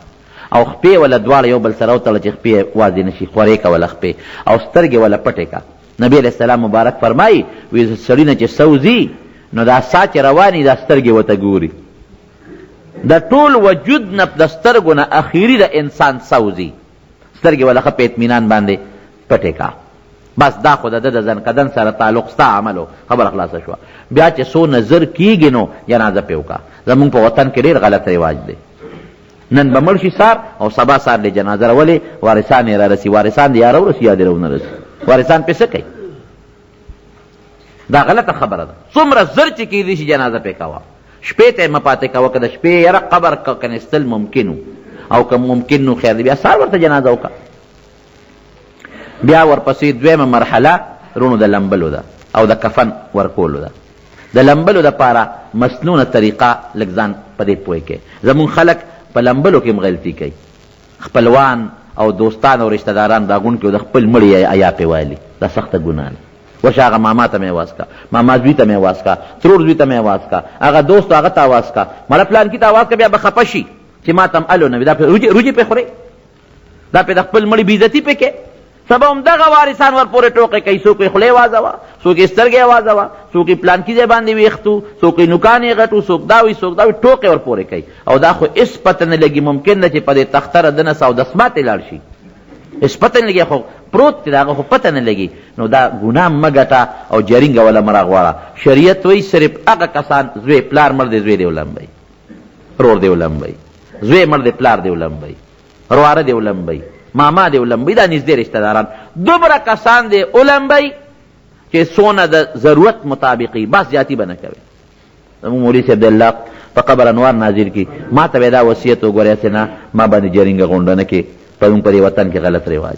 او خپې وله دواړه یو بل سره وتړه چې خپې وازې نه شي، خورې که وله خپې، او سترګې وله پټې که. نبی علیه السلام مبارک فرمایي وي سړي نه چې سوځي نو دا سا چې رواني دا سترګې ورته ګوري، د ټول وجود نه د سترګو نه اخیري د انسان سوځي، سترګې وله ښه په اطمینان باندې پټې کا. بس دا خو د ده د ځنکدن سره تعلق ستا عمل و، خبره خلاصه شوه. بیا چې څو نظر کیږي نو جنازه پرې وکړه. زمونږ په وطن کې ډېر غلط رواج دی، نن به مړ شي سار او سبا سار له جنازه راولي، وارثان یې رارسي، وارثان دې یا راورسي یا دې راونه رسي، وارثان پرې څه کوي؟ دا غلطه خبره ده. څومره زر چې کېدی شي جنازه پرې کوه، شپې ته یې مه پاتې کوه، که د شپې یاره قبر کنستل ممکن و او که ممکن نو خیر دی، بیا سار ورته جنازه وکړه. بیا ورپسې دویمه مرحله رونو د لمبلو ده او د کفن ورکولو ده. د لمبلو دپاره مسنونه طریقه لږ ځان په دې پوه کړئ. زموږ خلک په لمبلو کې هم غلطي کوي، خپلوان او دوستان او رشته داران راغونډ کړي او د خپل مړي حیا پرې والي، دا سخته ګناه ده. ورشه هغه ماما ته مې اواز کا، ماما زوی ته مې اواز کا، ترور زوی ته مې اواز کا، هغه دوست هغه ته اواز کا، مړه پلانکي ته اواز کا، بیا به خفه شي چې ما ته هم الو نه وي. دا پرې روجې پرې خورې، دا پرې د خپل مړي بېعزتي پرې کوې. سبا هم دغه وارثان ورپورې ټوقې کوي، څوک یې خولې وازوه، څوک یې سترګې وازوه، څوک یې پلانکي ځای باندې ویښتو، څوک یې نوکان یې غټو، څوک دا وي څوک دا وي، ټوقې ورپورې کوي. او دا خو هېڅ پته نه لګي، ممکن ده چې په دې تخته ردنه سودس ماتې لاړ شي، هېڅ پته نه لګي، خو پروت دی د هغه خو پته نه لګي. نو دا ګناه مه ګټه او جرینګه وله مه راغواړه. شریعت وایي صرف هغه کسان، زوی پلار مړ دی زوی دې ولمبوي، رور دې ولمبوي، زوی مړ دی پلار دې ولمبوي، رواره دې ولمبوي، ماما دې ولمبوي، دا نږدې رشته داران دومره کسان دې ولمبوي چې څونه د ضرورت مطابق وي، بس زیاتي به نه کوي. زموږ مولوي صاحب د الله په قبر انوار نازل کړي، ما ته به یې دا وصیت وګوره هسې نه ما باندې جرینګه غونډه نه کې، په موږ په دې وطن کې غلط رواج،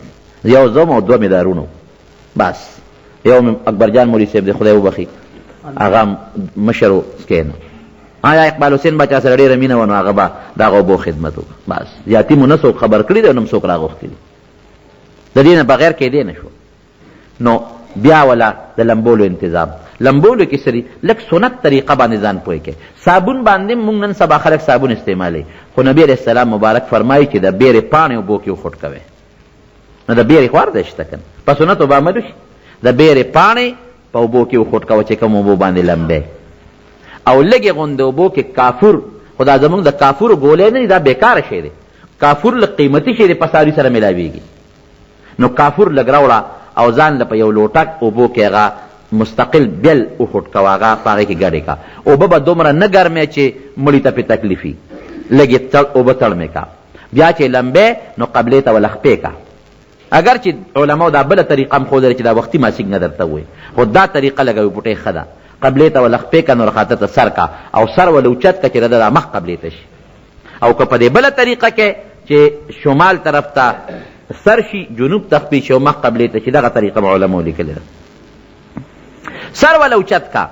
یو زه وم او دوه مې دا وروڼه وو، بس یو مې اکبر جان مولوي صاحب دی، خدای وبخښي، هغه مشر و سکینو. آیا اقبال حسین به چا سره ډېره مینه وه نو هغه به د هغه اوبو خدمت وکړ، بس زیاتي مو نه څوک خبر کړي دی او نه مو څوک راغوښتي دي، د دې نه بغیر کېدی نه شو. نو بیا ولا د لمبولو انتظام، لمبولو کې څه دي، لږ سنت طریقه باندې ځان پوه کړئ. صابون باندې مونږ نن سبا خلک صابون استعمالوي، خو نبي علیه السلام مبارک فرمایي چې د بیرې پاڼې اوبو کې وخوټکوئ. نو د بیرې خو هر ځای شته که نه، په سنتو به عمل وشي. د بیرې پاڼې په اوبو کې وخوټکوه چې کوم اوبو باندې لمبی، او لږې غوندې اوبو کې کافور، خو دا زمونږ د کافورو ګولۍ نه دي، دا بېکاره شی دی، کافور لږ قیمتي شی دی، په ساري سره ملاویږي. نو کافور لږ راوړه او ځان له په یو لوټک اوبو کې هغه مستقل بیل وخوټکوه، هغه په هغې کې ګډې کا، اوبه به دومره نه ګرمې چې مړي ته پې تکلیف وي، لږې تړ اوبه تړمې کا، بیا چې لمبې نو قبلې ته وله خپې کا. اګر چې علماو دا بله طریقه هم ښودلې چې دا وختي ماسیک نه درته ووایي، خو دا طریقه لږه پوټې ښه ده، قبلې ته وله خپې کا، نو رخاته ته سر کا او سر وله اوچت کا چې د ده دا مخ قبلې ته شي. او که په دې بله طریقه کې چې شمال طرف ته سر شي، جنوب ته خپې شي او مخ قبلې ته شي، دغه طریقه به علماو لیکلې ده. سر وله اوچت کا،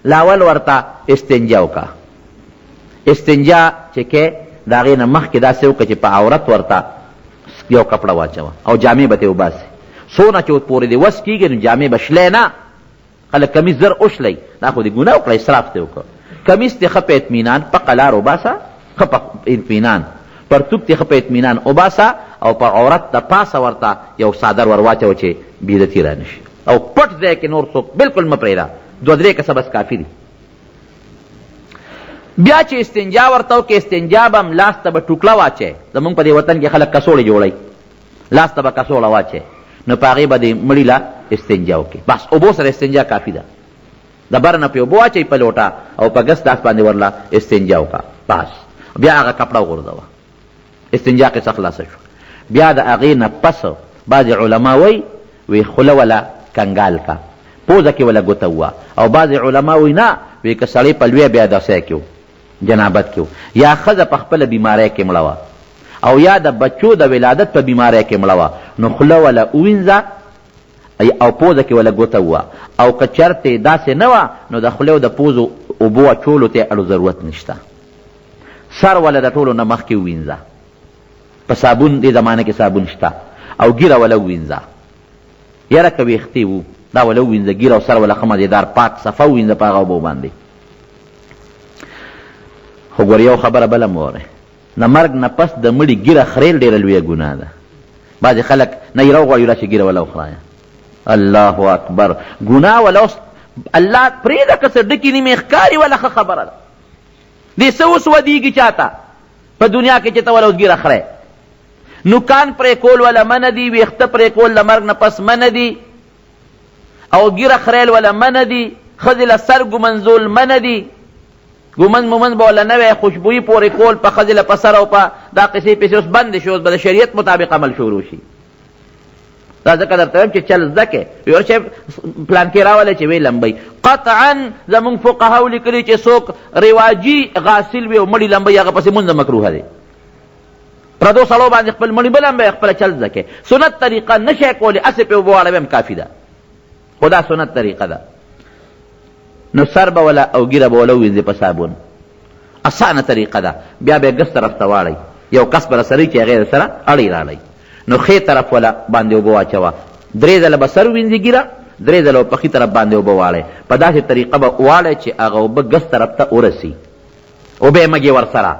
لاول ورته استنجا وکړه. استنجا چې کې د هغې نه مخکې داسې وکړه چې په عورت ورته یو کپړه واچوه او جامې به ترې وباسې، څونه چې پورې دې وس کېږي نو جامې به شلی نه، خلک کمیس زر وشلی، دا خو دې ګناه وکړه، اسراف دې وکړ. کمیس دې ښه په اطمینان په قلار وباسه، ښه په اطمینان پرتوګ دې ښه په اطمینان وباسه او په عورت د پاسه ورته یو څادر ور واچوه چې بېعزتي رانه شي، او پټ ځای کې نور څوک بلکل مه پرېږده، دوه درې کسه بس کافي دي. بیا چې استنجا ورته وکړې، استنجا به هم لاس ته به ټوکړه واچوې، زموږ په دې وطن کې خلک کڅوړې جوړوي، لاس ته به کڅوړه واچوې نو په هغې به دې مړي له استنجا وکړې، بس اوبو سره استنجا کافي ده، د بره نه پرې اوبه واچوي په لوټه او په ګس لاس باندې ورله استنجا وکړه، بس بیا هغه کپړه وغورځوه، استنجا قصه خلاصه شوه. بیا د هغې نه پس بعضې علما وایي وی خوله وله کنګال کا، پوزه کې وله ګوته ووه، او بعضې علما وایي نه، وی که سړی په لویه بې اودسۍ کې و، جنابت کې و، یا ښځه په خپله بیمارۍ کې مړه وه، او یا د بچو د ولادت په بیمارۍ کې مړه وه، نو خوله وله ووینځه او پوزه کې وله ګوته ووه، او که چرتې داسې نه وه نو د خولې او د پوزو اوبو اچولو ته اړو ضرورت نشته. سر وله د ټولو نه مخکې ووینځه په صابون، دې زمانه کې صابون شته، او ږیره وله ووینځه، یاره که ویښتې وو دا وله ووینځه، ږیره او سر وله ښه مزېدار پاک صفا ووینځه په هغه اوبو باندې. خو ګوره یو خبره بله مو واورئ، د مرګ نه پس د مړي ږیره خریل ډېره لویه ګناه ده. بعضې خلک نه یې راوغواړي راشه ږیره وله وخرایه، الله اکبر، ګناه وله اوس الله پرېږده که څه ډکې نیمې ښکاري وله ښه خبره ده، دې څه اوس ودیږي چاته په دنیا کې چې ته وله اوس ږیره خرې. نوکان پرې کول وله منع دي، ویښته پرې کول د مرګ نه پس منع دي، او ږیره خریل وله منع دي، ښځې له سر ګومنځول منع دي، ګومنځ مومنځ به وله نه وی، خوشبویي پورې کول په ښځې له په سر او په دا قصې پیسې اوس بندې شوې، اوس به د شریعت مطابق عمل شروع شي. دا ځکه درته وایم چې چل زده کړې، یو شی پلان کې راولې چې ویې لمبوي. قطعا زموږ فقهاو لیکلي چې څوک رواجي غاسل وي او مړي لمبوي هغه پسې مونځ مکروه دی. پردو سړو باندې خپل مړي مه لمبوئ، خپله چل زده کړئ. سنت طریقه نه شی کولی، هسې پرې اوبه واړوئ هم کافي ده، خو دا سنت طریقه ده. نو سر به وله او ږیره به وله ووینځې په صابون، اسانه طریقه ده. بیا به یې ګس طرف ته واړوي، یو کس به درسره وي چې هغې درسره اړوي راړوي، نو ښې طرف وله باندې اوبه واچوه، درې ځله به سر وینځي ږیره، درې ځله به په ښي طرف باندې اوبه واړوي، په داسې طریقه به واړوي چې هغه اوبه ګس طرف ته ورسي، اوبه یې مږې ورسره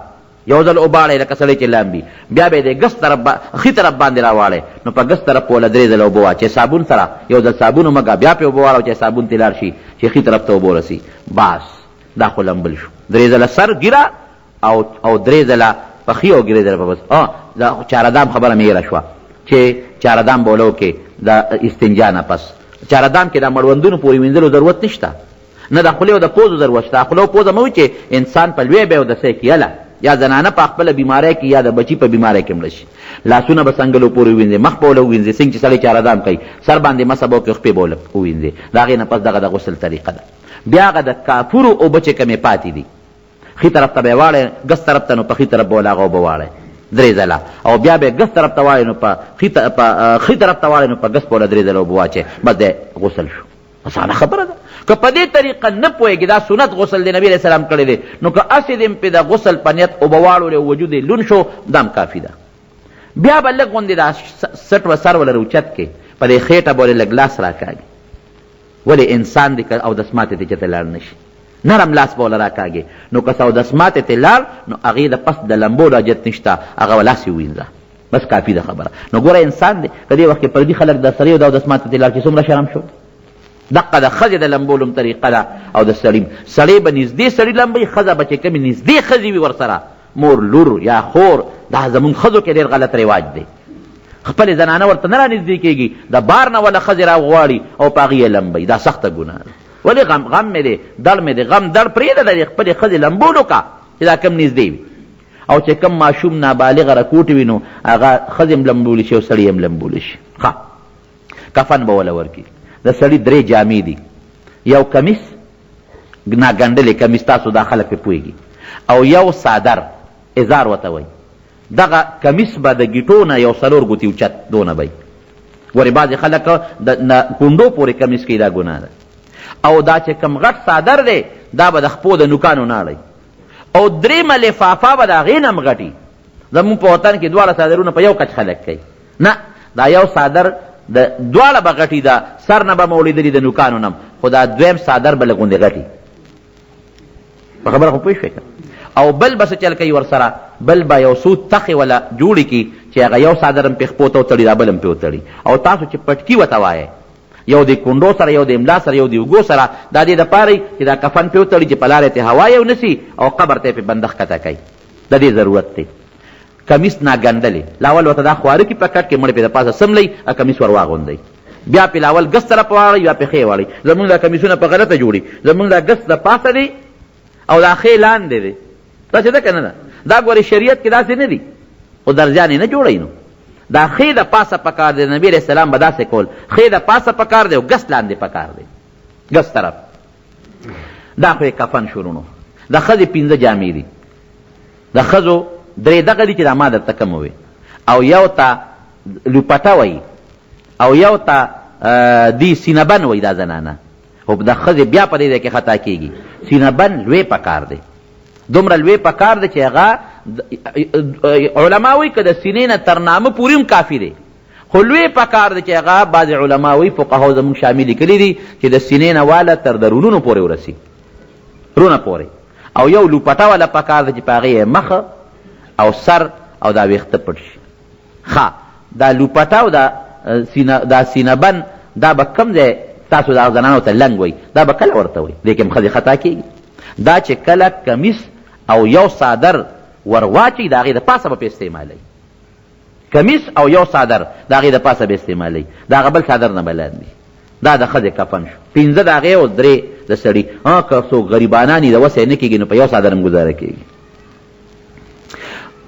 یو ځل اوباړی لکه سړی چې لامبي، بیا به یې د ګس طرف ښي طرف باندې راواړی، نو په ګس طرف په وله درې ځله اوبه واچوې صابون سره، یو ځل صابون ومږه، بیا پرې اوبه واړوه چې صابون ترې لاړ شي چې ښي طرف ته اوبه ورسي، بس دا خو لمبل شو. درې ځله سر ږیره او او درې ځله په ښي او درې ځله په بس. د چاردام خبره مې هېره شوه چې چاردام به وله وکړې د استنجا نه پس، چاردام کې د مړوندونو پورې وینځلو ضرورت نشته، نه د خولې او د پوزو ضرورت شته. خوله او پوزه مه وي چې انسان په لوی بې اودسۍ کې یله یا زنانه په خپله بیمارۍ کې یا د بچي په بیمارۍ کې مړه شي، لاسونه به څنګلو پورې ووینځي، مخ به وله ووینځي، څنګه چې سړی چاره دام کوي، سر باندې مسح به وکړي، خپې به وله ووینځي. د هغې نه پس دغه د غسل طریقه ده. بیا هغه د کافورو اوبه چې کومې پاتې دي، ښي طرف ته به یې واړوې، ګس طرف ته نو په ښي طرف به وله هغه اوبه واړوې درې ځله او بیا به یې ګس طرف ته واړوې نو په ښي طرف ته واړوې نو په ګس به وله درې ځله اوبه واچوې، بس دی غسل شو. اسانه خبره ده. که په دې طریقه نه پوهېږې دا سنت غسل دی نبي علیه السلام کړی دی، نو که هسې دې هم پرې د غسل په نیت اوبه واړولې او وجود یې لوند شو، دا هم کافي ده. بیا به لږ غوندې دا سټ و سر ولره اوچت کړې، په دې خېټه به ولې لږ لاس راکاږې، ولې انسان دی که اودس ماتې ته چېرته لاړ نه شي، نرم لاس به وله راکاږې، نو که څه اودس ماتې ته لاړ نو هغې د پس د لمبولو حاجت نشته، هغه لاس یې ووینځه، بس کافي ده خبره. نو ګوره انسان دی، که دې وخت کې پردي خلک درسره یو د اودس ماتې ته لاړ شي څومره شرم شو. دقه د ښځې د لمبولو هم طریقه ده او د سړي هم. سړی به نږدې سړي لمبوي، ښځه به چې کومې نږدې ښځې وي ورسره، مور، لور یا خور، دا زموږ ښځو کې ډېر غلط رواج دی، خپلې زنانه ورته نه رانږدې کېږي، د بار نه وله ښځې راغواړي او په هغې یې لمبوي، دا سخته ګناه ده. ولې غم غم مې دی، دړ مې دی، غم دړ پرېږده، د دې خپلې ښځې لمبولو کا چې دا کوم نږدې وي. او چې کوم ماشوم نابالغه رکوټي وي نو هغه ښځې هم لمبولی شي او سړي هم لمبولی شي. ښه کفن به وله ورکړي. د سړي درې جامې دي، یو کمیس، ناګنډلی کمیس، تاسو دا خلک پرې پوهېږي، او یو څادر، ازار ورته وایي. دغه کمیس به د ګیټو نه یو څلور ګوتې اوچت دونه به وي. ګورې بعضې خلک د کونډو پورې کمیس کوي، دا ګناه ده. او دا چې کوم غټ څادر دی دا به د خپو د نوکانو نه اړوي. او درېیمه لفافه به د هغې نه هم غټي. زموږ په وطن کې دواړه څادرونه په یو کچ خلک کوي، نه دا یو څادر د دواړه به غټي، د سر نه به موړېدلي د نوکانو نه هم، خو دا دویم څادر به لږ غوندې غټي. په خبره خو پوه شوې که؟ او بل به څه چل کوي ورسره، بل به یو څو تخې وله جوړې کړي چې هغه یو څادر هم پرې خپو ته وتړي، دا بل هم پرې وتړي. او تاسو چې پټکي ورته وایئ، یو د کونډو سره، یو د ملا سره، یو د اوږو سره، دا دې دپاره وي چې دا کفن پرې وتړي چې په لاره ترې هوا یو نه سي او قبر ته یې پرې بنده ښکته کوي. د دې ضرورت دی. کمیس ناګندلې لاول ورته دا خواره کړي په کټ کې، مړی پرې د پاسه څملوي، کمیس ور واغوندوي، بیا پرې لاول ګس طرف واړوي بیا پرې ښې واړوي. زموږ دا کمیسونه په غلطه جوړي، زموږ دا ګس د پاسه دی او دا ښې لاندې دی، داسې ده که نه ده؟ دا ګورې شریعت کې داسې نه دي، خو درزیان یې نه جوړوي. نو دا ښې د پاسه پکار دی، نبي علیه السلام به داسې کول، ښې د پاسه پکار دی او ګس لاندې پکار دی، ګس طرف. دا خو یې کفن شو. وروڼو د ښځې پنځه جامې دي، د ښځو درې دغه دي چې دا ما درته کوم ووې، او یو ته لوپټه وایي او یو ته دی سینه بند وایي. دا زنانه خو د ښځې بیا په دې ځای کې خطا کېږي، سینه بند لوی پکار دی، دومره لوی پکار دی چې هغه علما وایي که د سینې نه تر نامه پورې هم کافي دی، خو لوی پکار دی چې هغه بعضې علما وایي، فقهاو زموږ شامي لیکلي دي چې د سینې نه واله تر د رونونو پورې ورسي، رونه پورې. او یو لوپټه واله پکار دی چې په هغې یې مخ او سر او دا ویښته پټ شي. ښه دا لوپټه او دا سینه دا سینه بند دا به کوم ځای تاسو دا زنانو ته لنګ وایي، دا به کله ورته وایي؟ دې کې هم ښځې خطا کېږي. دا چې کله کمیس او یو څادر ور واچوي د هغې د پاسه به پرې استعمالوي، کمیس او یو څادر د هغې د پاسه به استعمالوي، د هغه بل څادر نه به لاندې. دا د ښځې کفن شو، پنځه د هغې او درې د سړي. ها که څوک غریبانان یې د وسه یې نه کېږي نو په یو څادر هم ګزاره کېږي.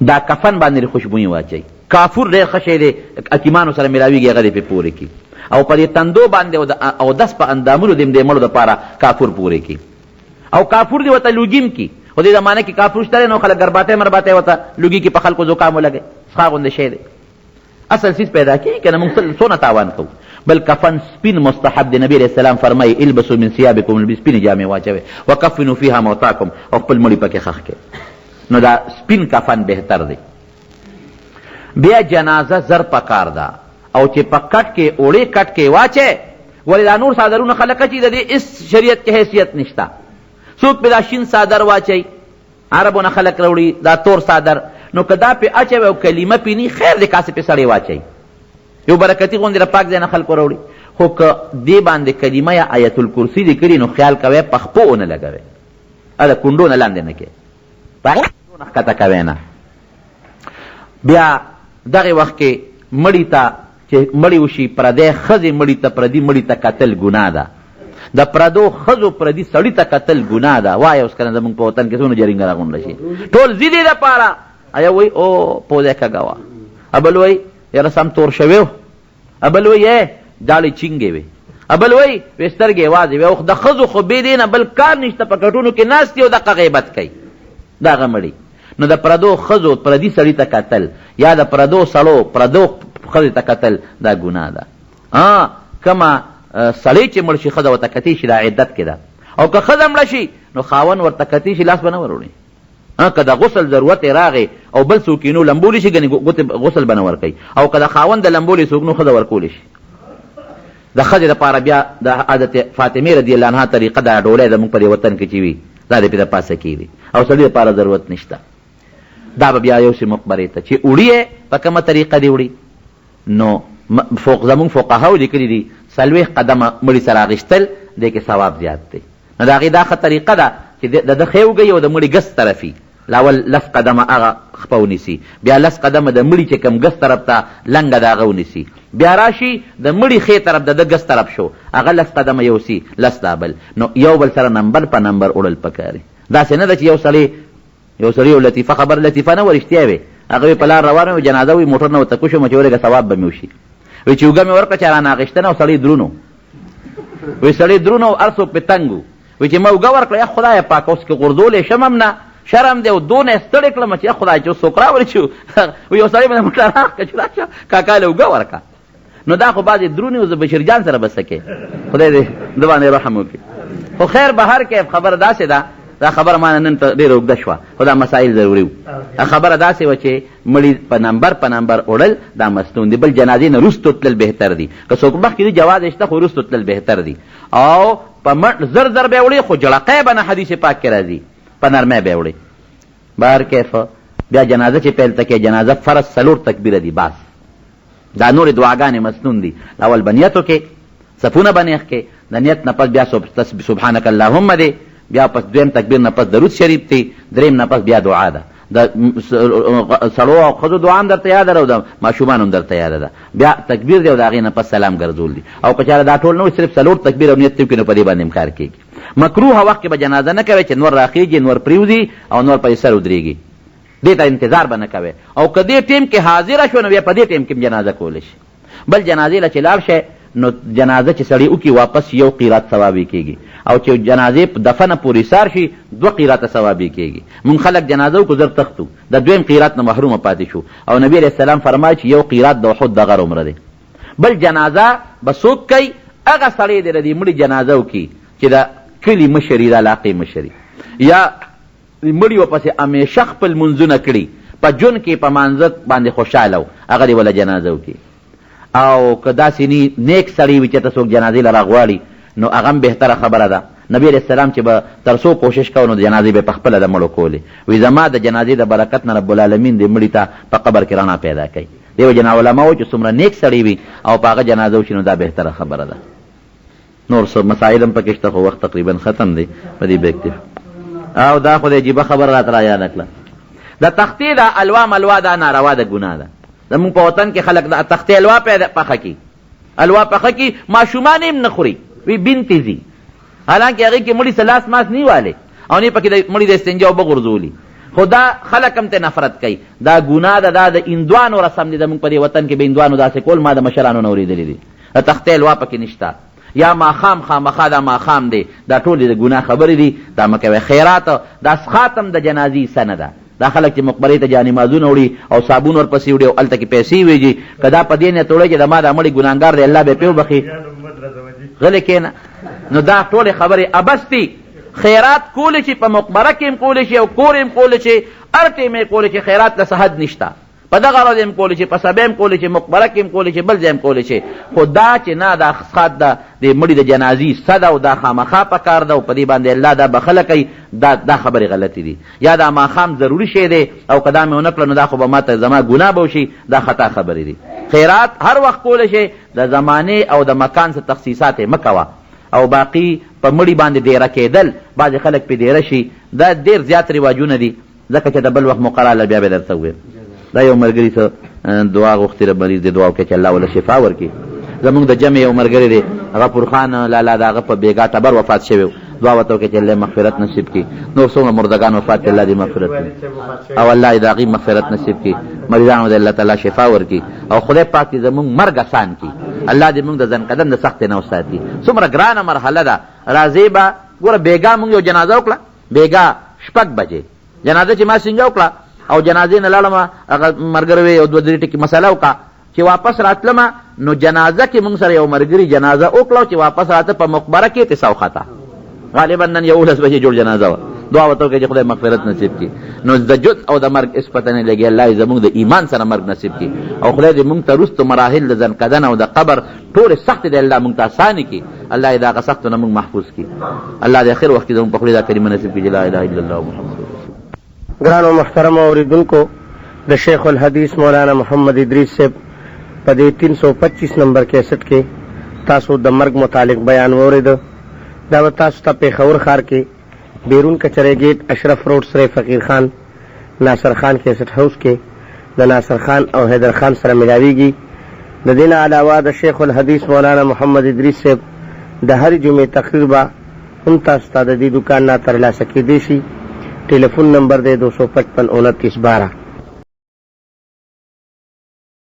دا کفن باندې خوشبویي واچوي. کافور ډېر ښه شی دی، حکیمانو سره ملاویږي، هغه دې پرې پورې کړي او په دې تندو باندې او د اودس په اندامونو دې هم د مړو دپاره کافور پورې کړي او کافور دې ورته لوګي هم کړي. خو دې زمانه کې کافور شته دی نو خلک ګرباتی مرباتی ورته لوګي کړي، په خلکو زکام ولګوي، څښا غوندې شی دی. اصل څیز پیدا کیږي که نه موږ څونه تاوان کوو. بل کفن سپین مستحب دی، نبی علیه السلام فرمایي البسو من ثیابکم البیض، سپینې جامې واچوئ، وکفنو فیها موتاکم، او خپل مړي پکې ښخ کړئ. نو دا سپین کفن بهتر دی. بیا جنازه زر پکار ده او چې په کټ کې اوړې کټ کې واچې، ولې دا نور څادرونه خلک اچي، د دې هېڅ شریعت کې حیثیت نشته. څوک پرې دا شین څادر واچوي، عربو نه خلک راوړي دا تور څادر، نو که دا پې اچوي او کلمه پې نی خیر دی، که هسې پې سړی واچوي، یو برکتي غوندې د پاک ځای نه خلکو راوړي. خو که دې باندې کلمه یا آیت الکرسي لیکلي نو خیال کوی په خپو ونه لګوی، د کونډو نه لاندې نه کې، په کونډو نه ښکته کوی نه. بیا دغې وخت کې مړي ته چې مړی وشي، پردی ښځې مړي ته، پردي مړي ته کتل ګناه ده. د پردو ښځو پردي سړي ته کتل ګناه ده. وایه اوس کنه زموږ په وطن کې څونه جرینګه راغونډه شي، ټول ځي دې دپاره. یو وایي او پوزه کږه وه، بل وایي یاره سم تور شوی و، بل وایي ای داړې چینګې وې، بل وایي وې سترګې یې وازې وې. او د ښځو خو بې دې نه بل کار نشته، په کټونو کې ناست دي او دقه غیبت کوي د هغه مړي. نو د پردو ښځو پردي سړي ته کتل یا د پردو سړو پردو ښځې ته کتل دا ګناه ده. کومه سړی چې مړ شي ښځه ورته کتی شي، دا عدت کې ده. او که ښځه مړه شي نو خاوند ورته کتی شي، لاس به نه وروړي. که د غسل ضرورت یې راغی او بل څوک یې نو لمبولی شي، ګنې ګوتې غسل به نه ورکوي. او که د خاوند د لمبولې څوک نو ښځه ورکولی شي. د ښځې دپاره بیا د حضرت فاطمې رضی الله عنها طریقه دا ډولۍ زموږ په دې وطن کې چې وي دا دې پرې د پاسه کېږي او سړي دپاره ضرورت نشته. دا به بیا یوسي مقبرې ته چې وړي یې په کومه طریقه دې وړي. نو فوق زموږ فقهاو لیکلي دي 40 قدمه مړي سره اخیستل دې کې ثواب زیات دی. نو د هغې دا ښه طریقه ده چې د ده ښی اوږه او د مړي ګس طرفي لاول 10 قدمه هغه خپه ونیسي، بیا 10 قدمه د مړي چې کوم ګس طرف ته لنګه د هغه ونیسي، بیا راشي د مړي ښی طرف د ده ګس طرف شو هغه 10 قدمه یوسي، 10 دا بل. نو یو بل سره نمبر په نمبر وړل پکار دي. داسې نه ده چې یو سړی یو سړي یو لطیفه خبر، لطیفه نه وه رښتیا وې، هغه وې په لار روان وم جنازه وي موټر نه ورته کوز شوم چې ورېږه ثواب به مې وشي. وی چې اوږه مې ورکړه چې رانه اخیستنه او سړی درونو، وی سړی درونو او هر څوک پرې تنګ وو. وی چې ما اوږه ورکړه یا خدایه پاکه اوس که غورځولی شم هم نه شرم دی او دونه یې ستړی کړم چې یا خدای چې اوس څوک راولي چې وی یو سړی مې د موټر راکړه چې راشه کاکا له اوږه ورکړه. نو دا خو بعضې درونې او زه بشیر جان سره به څه کوې، خدای دې ده باندې رحم وکړي. خو خیر به هر کیف خبره داسې ده، دا خبره ما نن ته ډېره اوږده شوه خو دا مسایل ضروري وو. خبره داسې وه چې مړي په نمبر په نمبر وړل دا مسنون دي، بل جنازې نه وروسته تلل بهتر دي. که څوک مخکې دي جواز یې شته خو وروسته تلل بهتر دي. او په زر زر به یې وړي خو جړقی به نه، حدیث پاک کې راځي په نرمۍ به یې وړي. بهر کیف بیا جنازه چې پیل ته کې جنازه فرض 4 تکبیره دي بس، دا نورې دعاګانې مسنون دي. اول به نیت وکړې، صفونه به نیغ کړې، د نیت نه پس بیا سبحانک اللهم دی، بیا پس دویم تکبیر نه پس درود شریف دی، دریم نه پس بیا دعا ده. د سړو او ښځو دعا هم درته یاده ده او د ماشومانو هم درته یاده ده. بیا تکبیر دی او د هغې نه پس سلام ګرځول دي. او که چېرې دا ټول نه وي صرف 4 تکبیر او نیت دې وکړي نو په دې باندې هم کار کېږي. مکروه وخت کې به جنازه نه کوې چې نور راخېږي، نور پرېوځي او نور په سر ودرېږي، دې ته انتظار به نه کوې. او که دې ټیم کې حاضره شو نو بیا په دې ټیم کې هم جنازه کولی شي. بل جنازې له چې لاړ شی نو جنازه چې سړی وکړي واپس 1 قیرات ثواب یې کېږي، او چې جنازې په دفنه پورې سار شي 2 قیراته ثواب یې کېږي. مونږ خلک جنازه وکړو زر تښتو، د دویم قیرات نه محرومه پاتې شو. او نبی علیه السلام فرمایي چې 1 قیرات د احد د غر عمره دی. بل جنازه به څوک کوي؟ هغه سړی دی د دې مړي جنازه وکړي چې د کلي مشر وي، د علاقې مشر وي، یا مړي ورپسې همیشه خپل لمونځونه کړي، په ژوند کې په مانځه باندې خوشحاله و، هغه دې وله جنازه وکړي. او که داسې نی نیک سړی وي چې ته څوک جنازې له راغواړي نو هغه هم بهتره خبره ده. نبی علیه السلام چې به تر څو کوشش کوه نو د جنازې به یې پخپله د مړو کولې. وي زما د جنازې د برکت نه رب العالمین دې مړي ته په قبر کې رڼا پیدا کوي. دې وجې نه علما وایي چې څومره نیک سړی وي او په هغه جنازه وشي نو دا بهتره خبره ده. نور څه مسایل هم پکې شته خو وخت تقریبا ختم دی، په دې به اکتفا. او دا خو د عجیبه خبره راته را یاده کړه، د تختې دا الوا ملوا دا ناروا ده، ګناه ده. زموږ په وطن کې خلک د تختې الوا پیدا پخه کړي، الوا پخه کړي، ماشومان یې هم نه خوري، وي بنتې ځي، حالانکه هغې کې مړي څه لاس ماس نه والي او نه پکې د مړي د استنجا اوبه غورځولي، خو دا خلک هم ته نفرت کوي. دا ګناه ده، دا د هندوانو رسم دی. زموږ په دې وطن کې به هندوانو داسې کول، ما د مشرانو نه اورېدلي دي. د تختې الوا پکې نشته، یا ماښام خامخا دا ماښام دی، دا ټولې د ګناه خبرې دي، دا مه کوئ. خیرات دا سخات هم د جنازې حصه نه ده. دا خلک چې مقبرې ته جانمازونه وړي او صابون ورپسې وړي او هلته کې پیسې ویجي، که دا په دې نیت وړی چې د ما دا مړی ګناهګار دی الله به یې پرې وبخښي، غلی کښېنه. نو دا ټولې خبرې عبث دي. خیرات کولی شي، په مقبره کې هم کولی شي او کور هم کولی شي، هر ټیم یې کولی شي. خیرات له څه حد نشته، په دغه ورځ هم کولی شي، په سبا هم کولی شي، مقبره کې هم کولی شي، بل ځای هم کولی شي. خو دا چې نه دا خاط ده د مړي د جنازې حصه ده او دا خامخا په کار ده او په دې باندې الله دا بخښنه کوي، دا دا خبرې غلطې دي. یا دا ماښام ضروري شی دی او که دا مې ونه کړه نو دا خو به ماته زما ګناه به وشي، دا خطا خبرې دي. خیرات هر وخت کولی شي، د زمانې او د مکان څه تخصیصات یې مه کوه. او باقي په مړي باندې دېره کېدل، بعضې خلک پرې دېره شي، دا ډېر زیات رواجونه دي، ځکه چې د بل وخت موقع راغله بیا به درته ووایم. دا یو ملګري څه دعا غوښتې ده، مریض دی، دعا وکړه چې الله وله شفا ورکړي. زموږ د جمع یو ملګری دی غفور خان لالا، د هغه په بېګا ټبر وفات شوی و. دعا ورته وکړئ چې الله یې مغفرت نصیب کړي. نور څومره مردګان وفات دي، الله دې مغفرت کړي او الله یې د هغوی مغفرت نصیب کړي. مریضانو دې الله تعالی شفا ورکړي او خدای پاک دې زموږ مرګ اسان کړي. الله دې موږ د ځنکدن د سختې نه وساتي. څومره ګرانه مرحله ده، راځې به ګوره. بېګا موږ یو جنازه وکړه، بېګا 6 بجې جنازه چې ما څنګه وکړه او جنازې نه لاړم، هغه ملګری وی یو دوه درې ټکي مسله وکړه. چې واپس راتلم نو جنازه کې مونږ سره یو ملګري جنازه وکړه، چې واپس راته په مقبره کې تې وخته. غالبا نن 11 بجې جوړ جنازه وه. دعا ورته وکړئ چې خدای مغفرت نصیب کړي. نو د ژوند او د مرګ هېڅ پته نه لګي. الله یې زموږ د ایمان سره مرګ نصیب کړي او خدای دې مونږ ته وروسته مراحل د ځنکدن او د قبر ټولې سختې دې الله مونږ ته اسانې کړي. الله یې د هغه سختو نه مونږ محفوظ کړي. الله دې اخر وخت کې زموږ په خولې دا کلمه نصیب کړي چې لا اله الا الله محمد رسول. ګرانو محترمو اوریدونکو، د شیخ الحدیث مولانا محمد ادریس صاحب په دې 325 نمبر کیسټ کې تاسو د مرګ متعلق بیان واورېده. دا به تاسو ته پېښور ښار کې بیرون کچرې ګیټ، اشرف روډ، سرې فقیر خان، ناصر خان کیسټ هاوس کې د ناصر خان او حیدر خان سره ملاویږي. د دې نه علاوه د شیخ الحدیث مولانا محمد ادریس صاحب د هرې جمعې تقریر به هم تاسو ته د دې دوکان نه ترلاسه کېدی شي. ټلیفون نمبر دی 255 29 12.